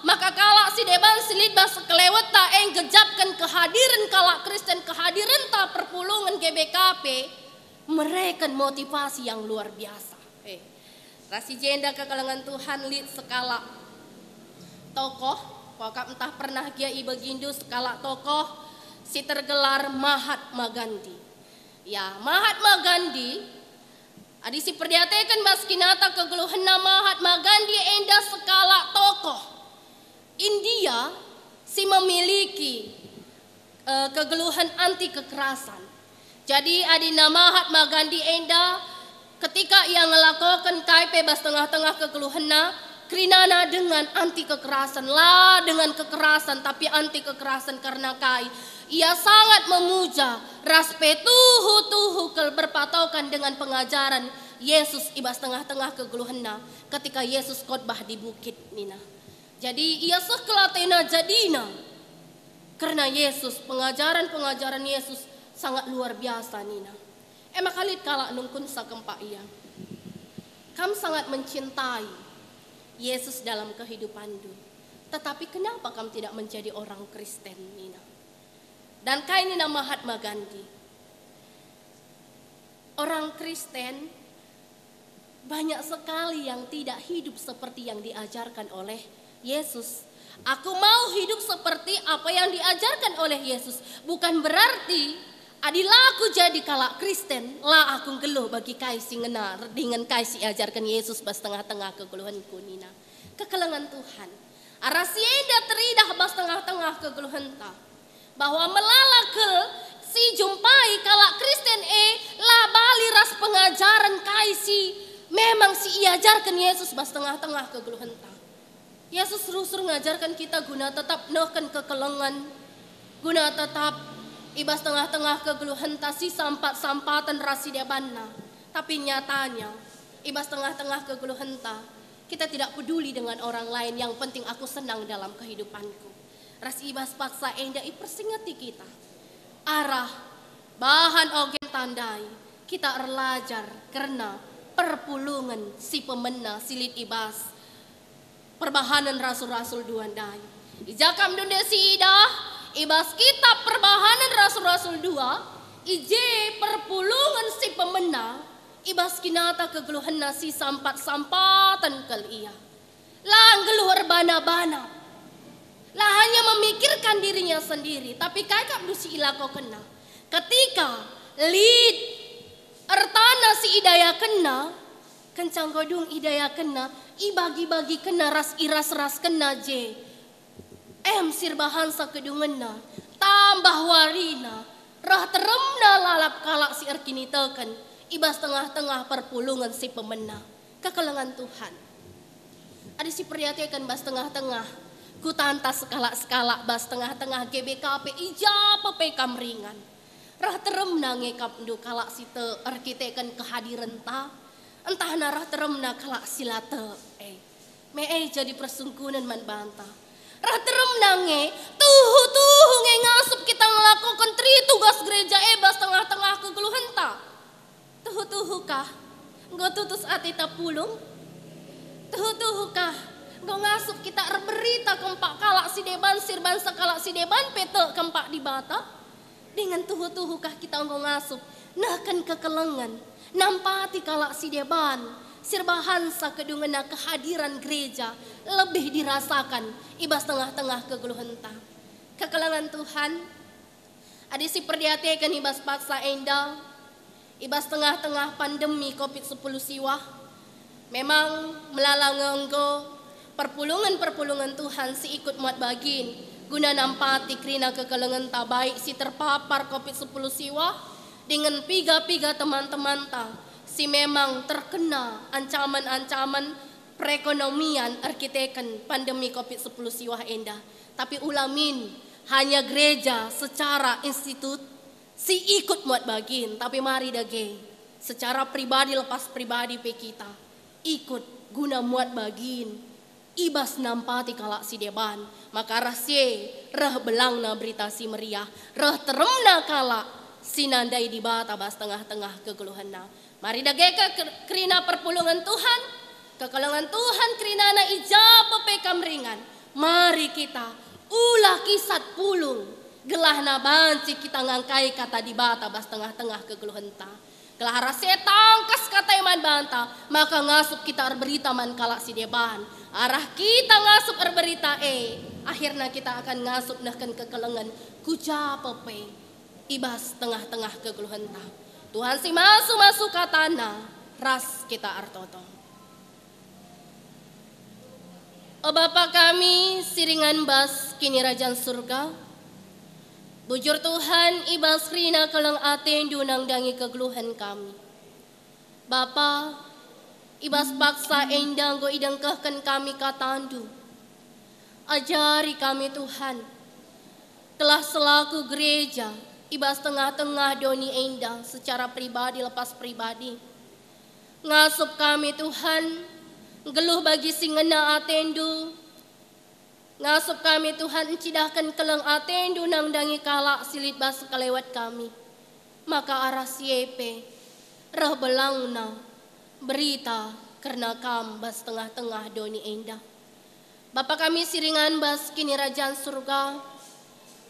maka kalak si deban si lit bas sekelewetta e nggejapken kehadiren kalak Kristen, kehadirenta perpulungen G B K P, mereken motivasi yang luar biasa. Eh, ras i jenda kekelengen Tuhan lit sekalak tokoh, kuakap ntah pernah gia ibegindu sekalak tokoh si tergelar Mahatma Gandhi. Ya, Mahatma Gandhi, adi siperdiateken bas kinata kegeluhenna, Mahatma Gandhi enda sekalak tokoh India si memiliki, eh, kegeluhen anti kekerasan. Jadi, adina Mahatma Gandhi enda, ketika ia ngelakoken kai pe bas tengah-tengah kegeluhenna, kerinana dengan anti kekerasan, la dengan kekerasan, tapi anti kekerasan. Karena kai? Ia sangat memuja ras pe tuhu-tuhu kal berpatokan dengan pengajaren Yesus i bas tengah-tengah kegeluhenna ketika Yesus khotbah di bukit, nina. Jadi, ia seh kal atena jadina kerna Yesus, pengajaren-pengajaren Yesus sangat luar biasa, nina. E maka lit kalak nungkunsa kempak ia, "Kam sangat mencintai Yesus dalam kehidupanndu, tetapi kenapa kam tidak menjadi orang Kristen?" nina. Dan kai nina Mahatma Gandhi? Orang Kristen banyak sekali yang tidak hidup seperti yang diajarkan oleh Yesus. Aku mau hidup seperti apa yang diajarkan oleh Yesus. Bukan berarti adi la aku jadi kalak Kristen, la aku nggeluh bagi kai si ngena dingen kai si iajarken Yesus bas tengah-tengah kegeluhenku, nina. Kekelengen Tuhan. Arah si enda teridah bas tengah-tengah kegeluhenta bahwa melala kel si jumpai kalak Kristen e la bali ras pengajaren kai si memang si iajarken Yesus bas tengah-tengah kegeluhenta. Yesus rusur ngajarken kita guna tetap nehken kekelengen, guna tetap i bas tengah-tengah kegeluhenta si sampat-sampaten ras si debanna. Tapi nyatanya, i bas tengah-tengah kegeluhenta, kita tidak peduli dengan orang lain, yang penting aku senang dalam kehidupanku. Ras i bas paksa enda ipersingeti kita arah bahan ogen tandai kita erlajar kerna perpulungen si pemena si lit i bas Perbahanen Rasul-Rasul dua ndai. I ja kam ndu nde si idah, i bas kitab Perbahanen Rasul-Rasul dua, i je perpulungen si pemena, i bas kinata kegeluhenna si sampat-sampaten kal ia. La nggeluh erbana-bana. La hanya memikirkan dirinya sendiri, tapi kai kap ndu si ilakokenna. Ketika lit ertana si idayakenna, kenca enggo dung idayakenna, ibagi-bagikenna ras iras-raskenna je, em si erbahansa kedungenna, tambah warina, reh teremna lalap kalak si erkiniteken i bas tengah-tengah perpulungen si pemena. Kekelengen Tuhan. Adi si perdiateken bas tengah-tengah kutanta sekalak-sekalak, bas tengah-tengah G B K P, i ja pe kam ringan. Reh teremna nge akapndu kalak si tek erkiteken kehadirenta, ntahna reh teremna kalak si la tek. Eh, me e jadi persungkunen man banta. Reh teremna nge, tuhu-tuhu nge ngasup kita ngelakoken teri tugas gereja e bas tengah-tengah kegeluhenta. Tuhu-tuhu kah enggo tutus ateta pulung? Tuhu-tuhu kah enggo ngasup kita erberita kempak kalak si deban, si erbansa kalak si deban pe tek kempak Dibata? Dingen tuhu-tuhu kah kita enggo ngasup nehken kekelengen, nampati kalak si deban, si erbahansa kedungenna kehadiran gereja lebih dirasakan i bas tengah-tengah kegeluhenta? Kekelengen Tuhan, adi si perdiateken i bas paksa enda, i bas tengah-tengah pandemi covid sepuluh siwah, memang melala nge enggo perpulungen-perpulungen Tuhan si ikut muat bagin guna nampati kerina kekelengenta, baik si terpapar covid sepuluh siwah dingen piga-piga teman-temanta si memang terkena ancaman-ancaman perekonomian erkiteken pandemi covid sepuluh siwah enda. Tapi ula min hanya gereja secara institut si ikut muat bagin, tapi mari dage secara pribadi lepas pribadi pe kita ikut guna muat bagin i bas nampati kalak si deban. Maka arah si e reh belangna Berita Si Meriah, reh teremna kalak si nandai Dibata bas tengah-tengah kegeluhenna. Mari dage ke-, kerina perpulungen Tuhan, kekelengen Tuhan kerinana i ja pe kam ringan. Mari kita ula kisat pulung, gelahna banci kita ngangkai Kata Dibata bas tengah-tengah kegeluhenta. Gelah arah si e tangkas Kata e man banta, maka ngasup kita erberita man kalak si deban. Arah kita ngasup erberita e, akhirna kita akan ngasup nehken kekelengen ku ja pe i bas tengah-tengah kegeluhenta. Tuhan si masu-masu Katana ras kita ertoto. O Bapa kami si ringan bas Kinirajan Surga, bujur Tuhan i bas kerina keleng ateNdu nandangi kegeluhen kami. Bapa, i bas paksa enda enggo idengkehken kami KataNdu. Ajari kami, Tuhan, gelah selaku gereja i bas tengah-tengah doni enda secara pribadi lepas pribadi. Ngasup kami, Tuhan, nggeluh bagi si ngena ateNdu. Ngasup kami, Tuhan, ncidahken keleng ateNdu nandangi kalak si lit bas sekelewet kami. Maka arah si e pe reh belangna berita kerna Kam bas tengah-tengah doni enda. Bapa kami si ringan bas Kinirajan Surga,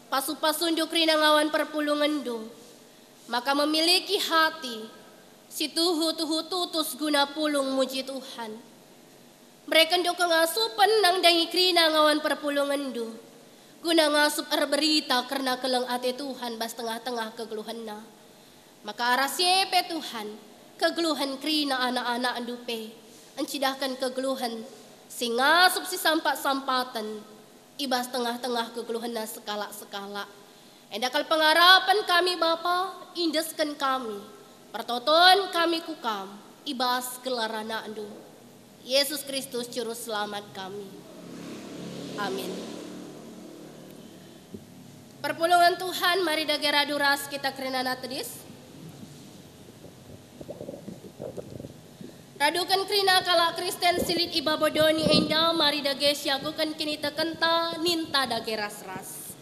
pasu-pasuNdu kerina ngawan perpulungenNdu, maka memiliki hati si tuhu-tuhu tutus guna pulung muji Tuhan. BerekenNdu kengasupen nandangi kerina ngawan perpulungenNdu, guna ngasup erberita kerna keleng ate Tuhan bas tengah-tengah kegeluhenna. Maka arah si e pe, Tuhan, kegeluhen kerina anak-anakNdu pe encidahken kegeluhen si ngasup si sampat-sampaten i bas tengah-tengah kegeluhenna sekalak-sekalak. Enda kal pengarapen kami, Bapa, indesken kami, pertoton kami ku Kam, i bas gelar AnakNdu, Yesus Kristus, Juru Selamat kami. Amin. Perpulungen Tuhan, mari dage radu ras kita kerinana tedis. Raduken kerina kalak Kristen si lit i babo doni enda, mari dage siakuken kinitekenta, ninta dage ras-ras.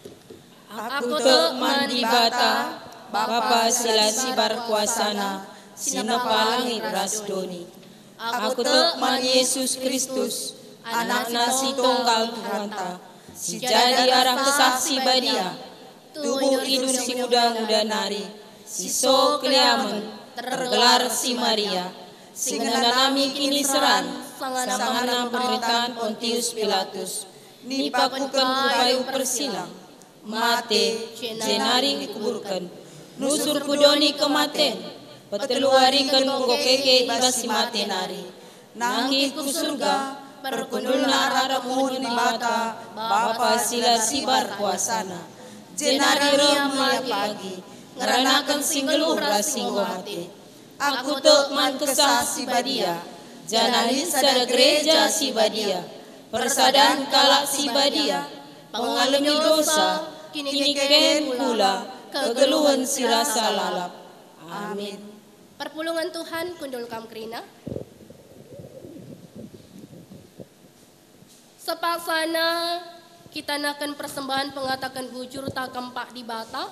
Aku tek man Dibata, Bapa si la sibar kuasaNa, si nepa langit ras doni. Aku tek man Yesus Kristus, AnakNa si Tunggal Tuhanta, si jadi arah Kesah Si Badia, tubuh idun si nguda-nguda nari, si so keliamen, tergelar si Maria, si ngenanami kiniseran, sangana pemerintahan Pontius Pilatus, nipakuken ku kayu persilang, mate, jenari ikuburken, nusur ku doni kematen, petelu wariken enggo keke i bas si mate nari, Nangkih ku Surga, perkundulna arah kemuhen Dibata, Bapa si la sibar kuasana. Jenari reh Ia pagi, ngeranaken si nggeluh ras si enggo mate. Aku tek man Kesah Si Badia, janah lit sada Gereja Si Badia, persadan kalak si badia, pengalemi dosa, kiniken kula, kegeluhen si rasa lalap. Amin. Perpulungen Tuhan kundul kam kerina. Sepaksana kita nehken persembahen pengataken bujurta kempak Dibata.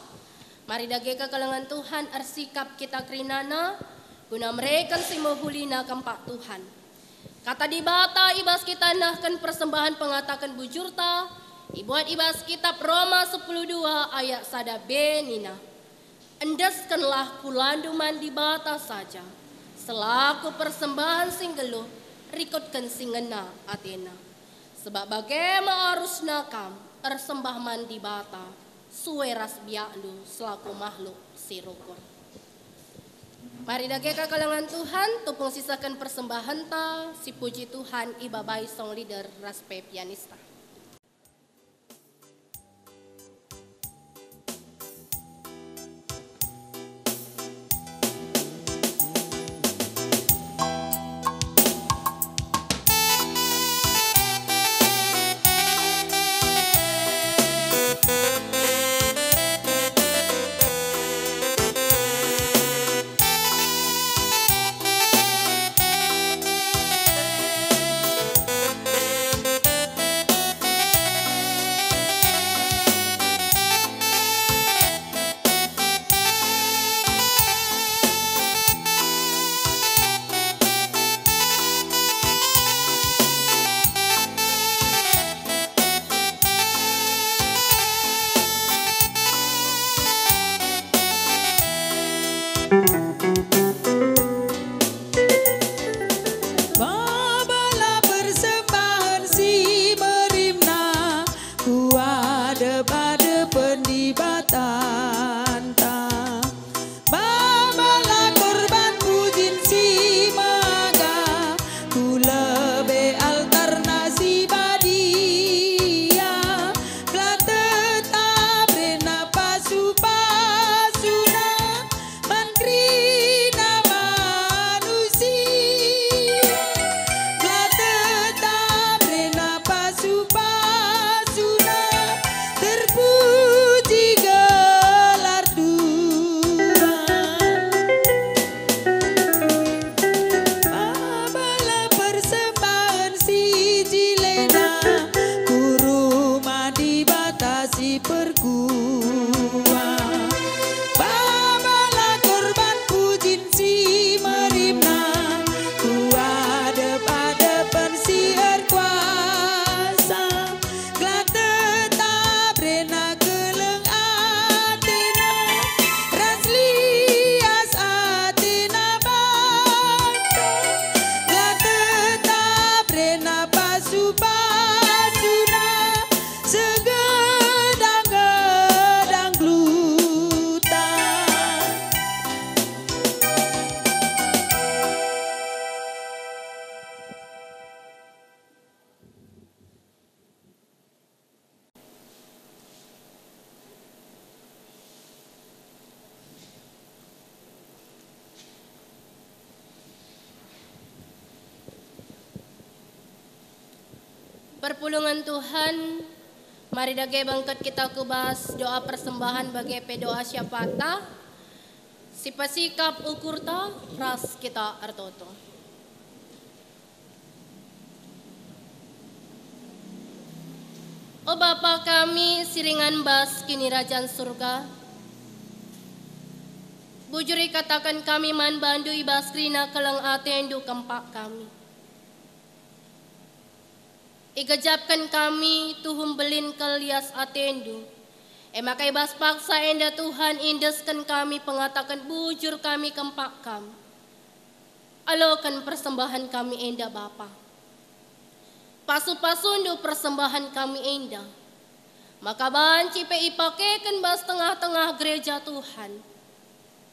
Mari dage kekelengen Tuhan ersikap kita kerinana guna mereken si mehulina kempak Tuhan. Kata Dibata i bas kita nehken persembahen pengataken bujurta, ibuat i bas kitab Roma sepuluh dua ayat sada b nina, "Endeskenlah kulandu man Dibata saja, selaku persembahen si nggeluh, rikutken si ngena ateNa. Sebab bage me arusna kam ersembah man Dibata, sue ras biakndu selaku mahluk si rukun." Mari dage kekelengen Tuhan, tupung sisehken persembahenta, sipuji Tuhan ibabai song leader ras pe pianista. Babalah persembahen si merimna ku adep-adepen Dibatanta. Babalah korban pujin si mehga ku lebe altarNa si badia, gelah tetap rena pasu-pasuNa man kerina manusia, gelah tetap rena pasu-pasuNa, terpuji gelar Tuhan. Babalah persembahen si jilena ku rumah Dibata si perkuah. Babalah korban pujin si merimna ku adep-adepen si erkuasa, gelah tetap rena keleng atena ras lias atena banta, gelah tetap rena pasu-pasuna segedang-gedang geluhta. Perpulungen Tuhan, mari dage bengket kita ku bas doa persembahen bage pe doa syafaatta, sipesikap ukurta ras kita ertoto. O Bapa kami si ringan bas Kinirajan Surga, bujur ikataken kami man bandu i bas kerina keleng atendu kempak kami. Igejapken kami tuhu mbelin kal lias atendu, e maka i bas paksa enda Tuhan iendesken kami pengataken bujur kami kempak Kam. Aloken persembahen kami enda, Bapa. Pasu-pasundu persembahen kami enda, maka banci pe ipakeken bas tengah-tengah gereja Tuhan,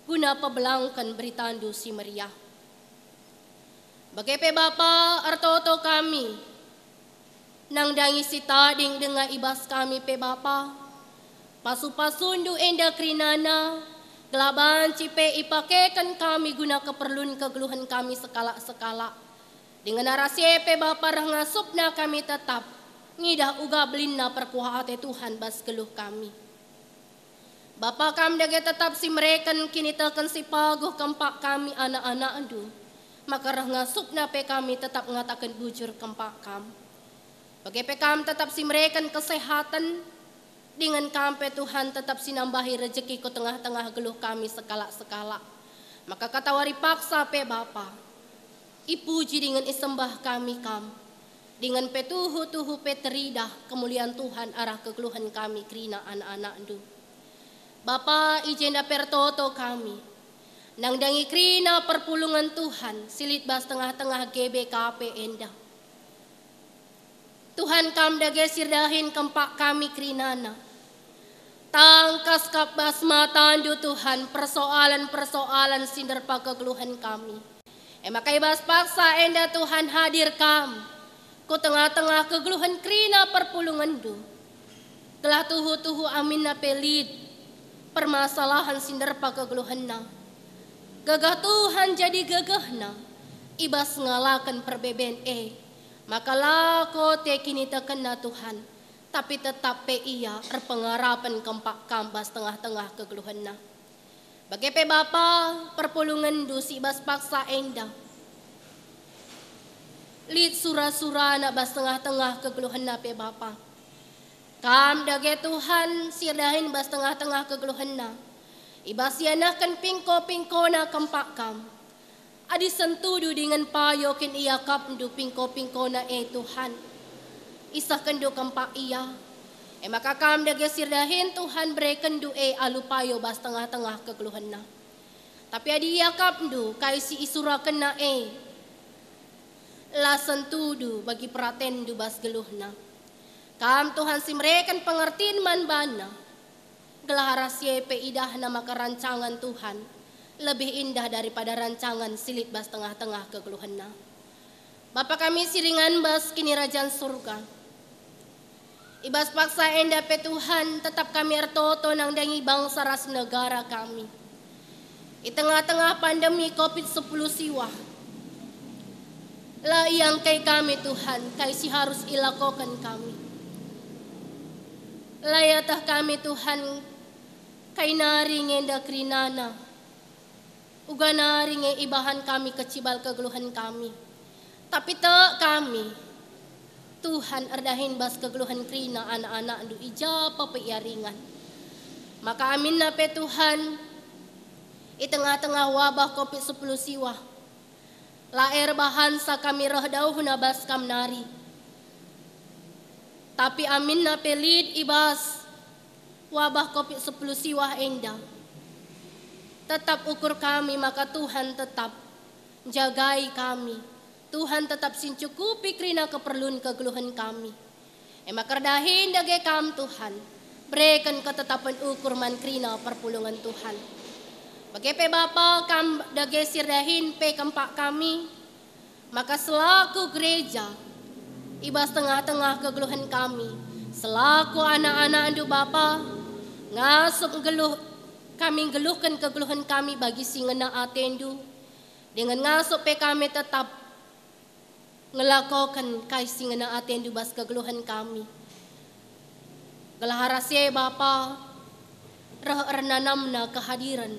guna pebelangken beritandu si meriah. Bage pe Bapa, ertoto kami, nandangi si tading denga i bas kami pe Bapa. Pasu-pasundu enda kerinana, gelah banci pe ipakeken kami guna keperlun kegeluhen kami sekalak-sekalak. Dingen arah si e pe Bapa reh ngasupna kami tetap ngidah uga belinna perkuah ate Tuhan bas geluh kami. Bapa, Kam dage tetap si mereken kiniteken si paguh kempak kami anak-anakNdu, maka reh ngasupna pe kami tetap ngataken bujur kempak Kam. Bage pe Kam tetap si mereken kesehaten, dingen Kam pe Tuhan tetap si nambahi rejeki ku tengah-tengah geluh kami sekalak-sekalak. Maka katawari paksa pe Bapa, ipuji dingen isembah kami Kam, dingen pe tuhu-tuhu pe teridah kemulian Tuhan arah kegeluhen kami kerina anak-anakNdu. Bapa, i jenda pe ertoto kami, nandangi kerina perpulungen Tuhan si lit bas tengah-tengah G B K P enda. Tuhan, Kam dage si erdahin kempak kami kerinana. Tangkas kap bas mataNdu, Tuhan, persoalan-persoalan si nderpa kegeluhen kami. E maka i bas paksa enda, Tuhan, hadir Kam ku tengah-tengah kegeluhen kerina perpulungenNdu. Gelah tuhu-tuhu aminna pe lit permasalahen si nderpa kegeluhenna, gegeh Tuhan jadi gegehna i bas ngalaken perbeben e. Maka lako te kinitekenna Tuhan, tapi tetap pe ia erpengarapen kempak Kam bas tengah-tengah kegeluhenna. Bage pe Bapa, perpulungenNdu si bas paksa enda lit sura-surana bas tengah-tengah kegeluhenna pe Bapa. Kam dage Tuhan si erdahin bas tengah-tengah kegeluhenna, i bas ianehken pingko-pingkona kempak Kam. Adi sentudu dingen payo kin iakapNdu pingko-pingkona e, Tuhan, isehkenNdu kempak ia. E maka Kam dage si erdahin, Tuhan, berekenNdu e alu payo bas tengah-tengah kegeluhenna. Tapi adi iakapNdu kai si isurakenna e, la sentudu bagi peratenNdu bas geluhna. Kam, Tuhan, si mereken pengertin man bana, gelah arah si e pe idahna maka rancangan Tuhan lebih indah daripada rancangan si lit bas tengah-tengah kegeluhenna. Bapa kami si ringan bas Kinirajan Surga, i bas paksa enda pe, Tuhan, tetap kami ertoto nandangi bangsa ras negara kami. I tengah-tengah pandemi covid sepuluh siwah, la iangkai kami, Tuhan, kai si harus ilakoken kami. La ieteh kami, Tuhan, kai nari nge enda kerinana, uga nari nge ibahan kami kecibal kegeluhen kami. Tapi tek kami, Tuhan, erdahin bas kegeluhen kerina anak-anakNdu i ja pe ia ringan. Maka aminna pe, Tuhan, i tengah-tengah wabah covid sepuluh siwah, la erbahansa kami reh dauhna bas Kam nari. Tapi aminna pe lit i bas wabah covid sepuluh siwah enda, tetap ukur kami maka Tuhan tetap njagai kami. Tuhan tetap si ncukupi kerina keperlun kegeluhen kami. E maka erdahin dage Kam, Tuhan, bereken ketetapen ukur man kerina perpulungen Tuhan. Bage pe Bapa, Kam dage si erdahin pe kempak kami, maka selaku gereja, i bas tengah-tengah kegeluhen kami, selaku anak-anakNdu Bapa, ngasup nggeluh, kami nggeluhken kegeluhen kami bagi si ngena ateNdu, dingen ngasup pe kami tetap ngelakoken kai si ngena ateNdu bas kegeluhen kami. Gelah arah si e Bapa, reh ernanamna kehadiren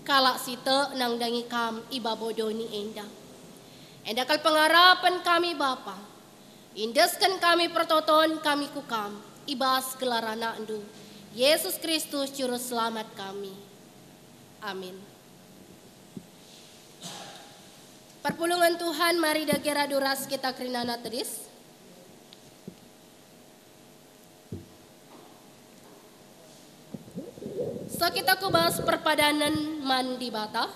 kalak si tek nandangi Kam i babo doni enda. Enda kal pengarapen kami Bapa, iendesken kami pertoton kami ku Kam i bas gelar AnakNdu, Yesus Kristus Juru Selamat kami. Amin. Perpulungen Tuhan, mari dage radu ras kita kerinana tedis. Sekita ku bas perpadanen man Dibata.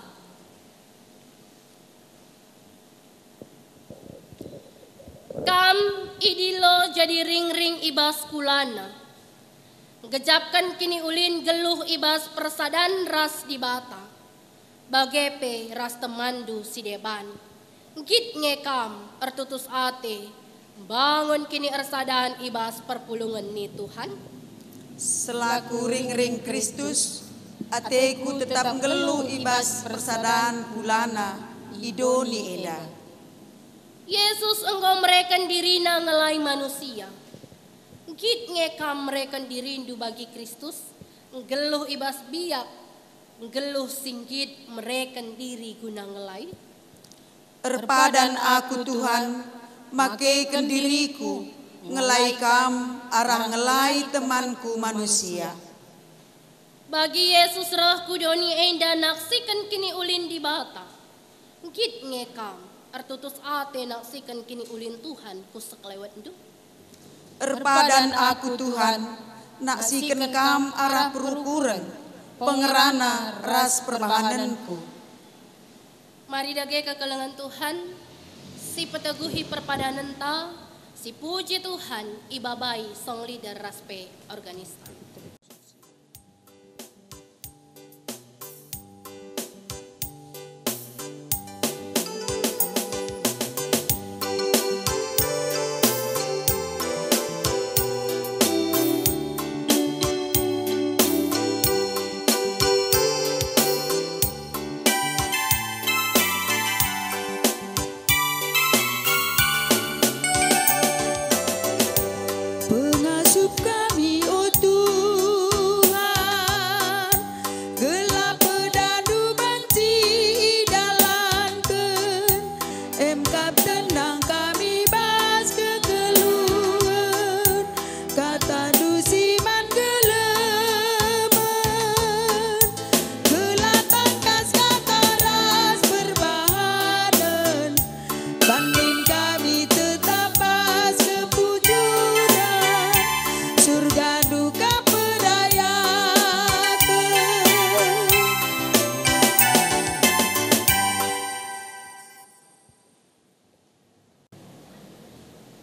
Kam idilo jadi ringring i bas kulana, ngejapken kiniulin geluh i bas persadan ras Dibata, bage pe ras temanndu si deban. Nggit nge kam ertutus ate mbangun kiniersadan i bas perpulungen ni Tuhan? Selaku ringring Kristus, ateku tetap nggeluh i bas persadan pulana i doni enda. Yesus enggo mereken diriNa ngelai manusia. Nggit nge kam mereken dirindu bagi Kristus, nggeluh i bas biak, nggeluh si nggit mereken diri guna ngelai? Erpadan aku, Tuhan, makeken diriku, ngelai Kam arah ngelai temanku manusia. Bagi Yesus reh ku doni enda naksiken kiniulin Dibata. Nggit nge kam ertutus ate naksiken kiniulin Tuhan ku sekelewetndu? Erpadan aku, Tuhan, naksiken Kam arah perukuren, pengerana ras perbahanenku. Mari dage kekelengen Tuhan, si peteguhi perpadanenta, si puji Tuhan ibabai song leader ras pe organista. Pengasup kami, o Tuhan, gelah pedanNdu banci idalanken, emkap tenang kami bas kegeluhen, kataNdu si man gelemen, gelah tangkas kata ras perbahanen. Banci kami tetap bas kepujuren, surga duka perayaken.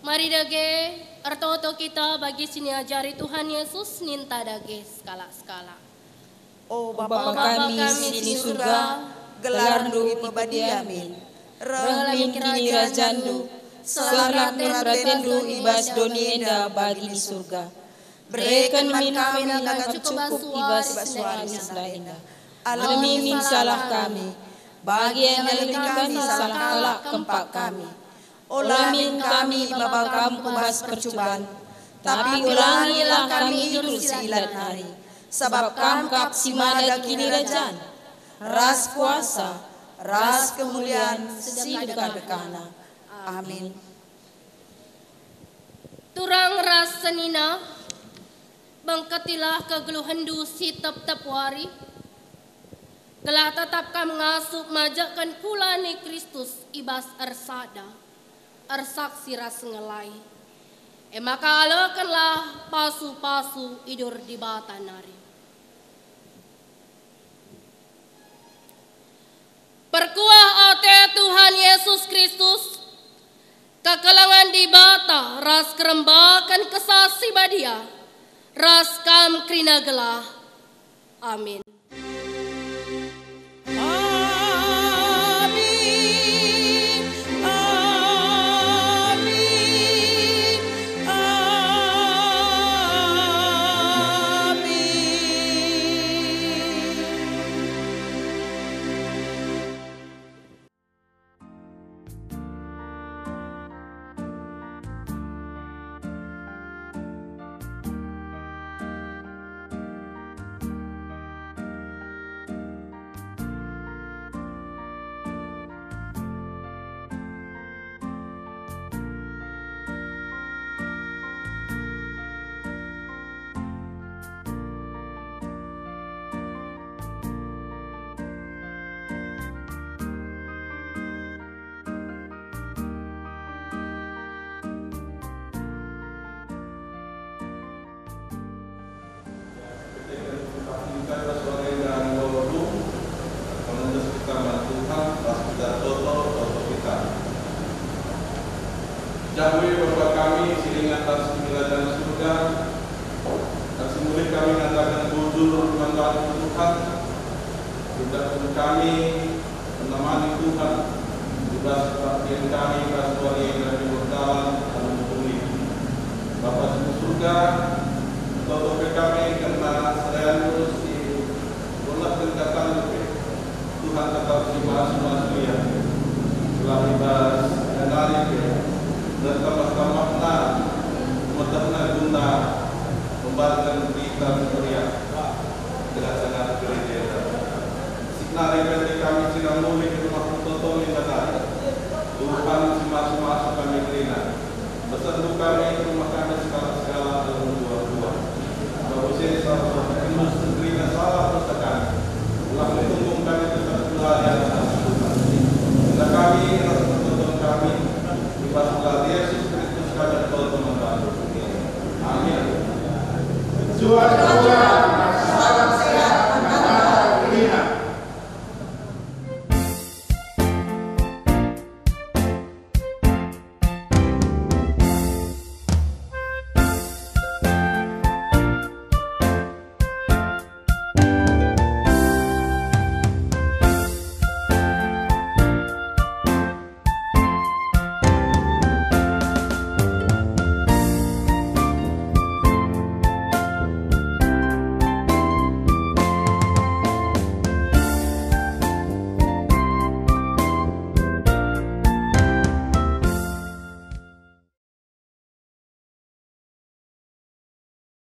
Mari dage ertoto kita bagi si niajari Tuhan Yesus ninta dage sekalak-sekalak. O Bapa kami si i surga, gelarNdu ipebadia min. Reh min kinirajanNdu, selaken min peratenNdu i bas doni enda bagi i surga. Bereken min kami nina cukup i bas wari sendah enda. Alemi min salah kami, bagi alemi kami salah kalak kempak kami. Ola min kami maba Kam ku bas percuban, tapi ulangilah kami i bas si ilat nari, sabap Kam kap si mada kinirajan, ras kuasa, ras kemulian si dekah-dekahna. Amin. Turang ras senina, bengketilah kegeluhenndu si tep-tep wari, gelah tetap kam ngasup majekken kula ni Kristus i bas ersada, ersaksi ras ngelai. E maka alokenlah pasu-pasu idur Dibata nari. Perkuah ate Tuhan Yesus Kristus, kekelengen Dibata ras kerembaken Kesah Si Badia, ras kam kerina gelah. Amin. Amin, amin, amin. Jabu Bapa kami si ringan atas Kinirajan Surga, kami mulih kami ngataken bujur man bandu Tuhan, idah kami menemani Tuhan, di Bas kebaktin kami, bas wari kami berdalan alu tuli. Bapa si Surga, toto pe kami kerna sereanNdu si nggeluhken kataNdu pe. Tuhan tetap si masu-masu ia. Selalu bas nari pe, dan tambah-tambahna metehna guna membarken berita si meriah. Tengah-tengah gereja. Signari berarti kami si mulih ke rumah pertoton yang tadi. Tuhan si masu-masu kami kerina. Pesendu kami ke rumah kami segala-segala dalam dua-dua. Babo sesa, pesendu kerina salah dosa kami. Ulang tunggung kami tetap keluarga Tuhan. Kami ras pertoton kami. Di bas gelar Yesus Kristus kami bertoton membantu. Amin. Tuhan, Tuhan.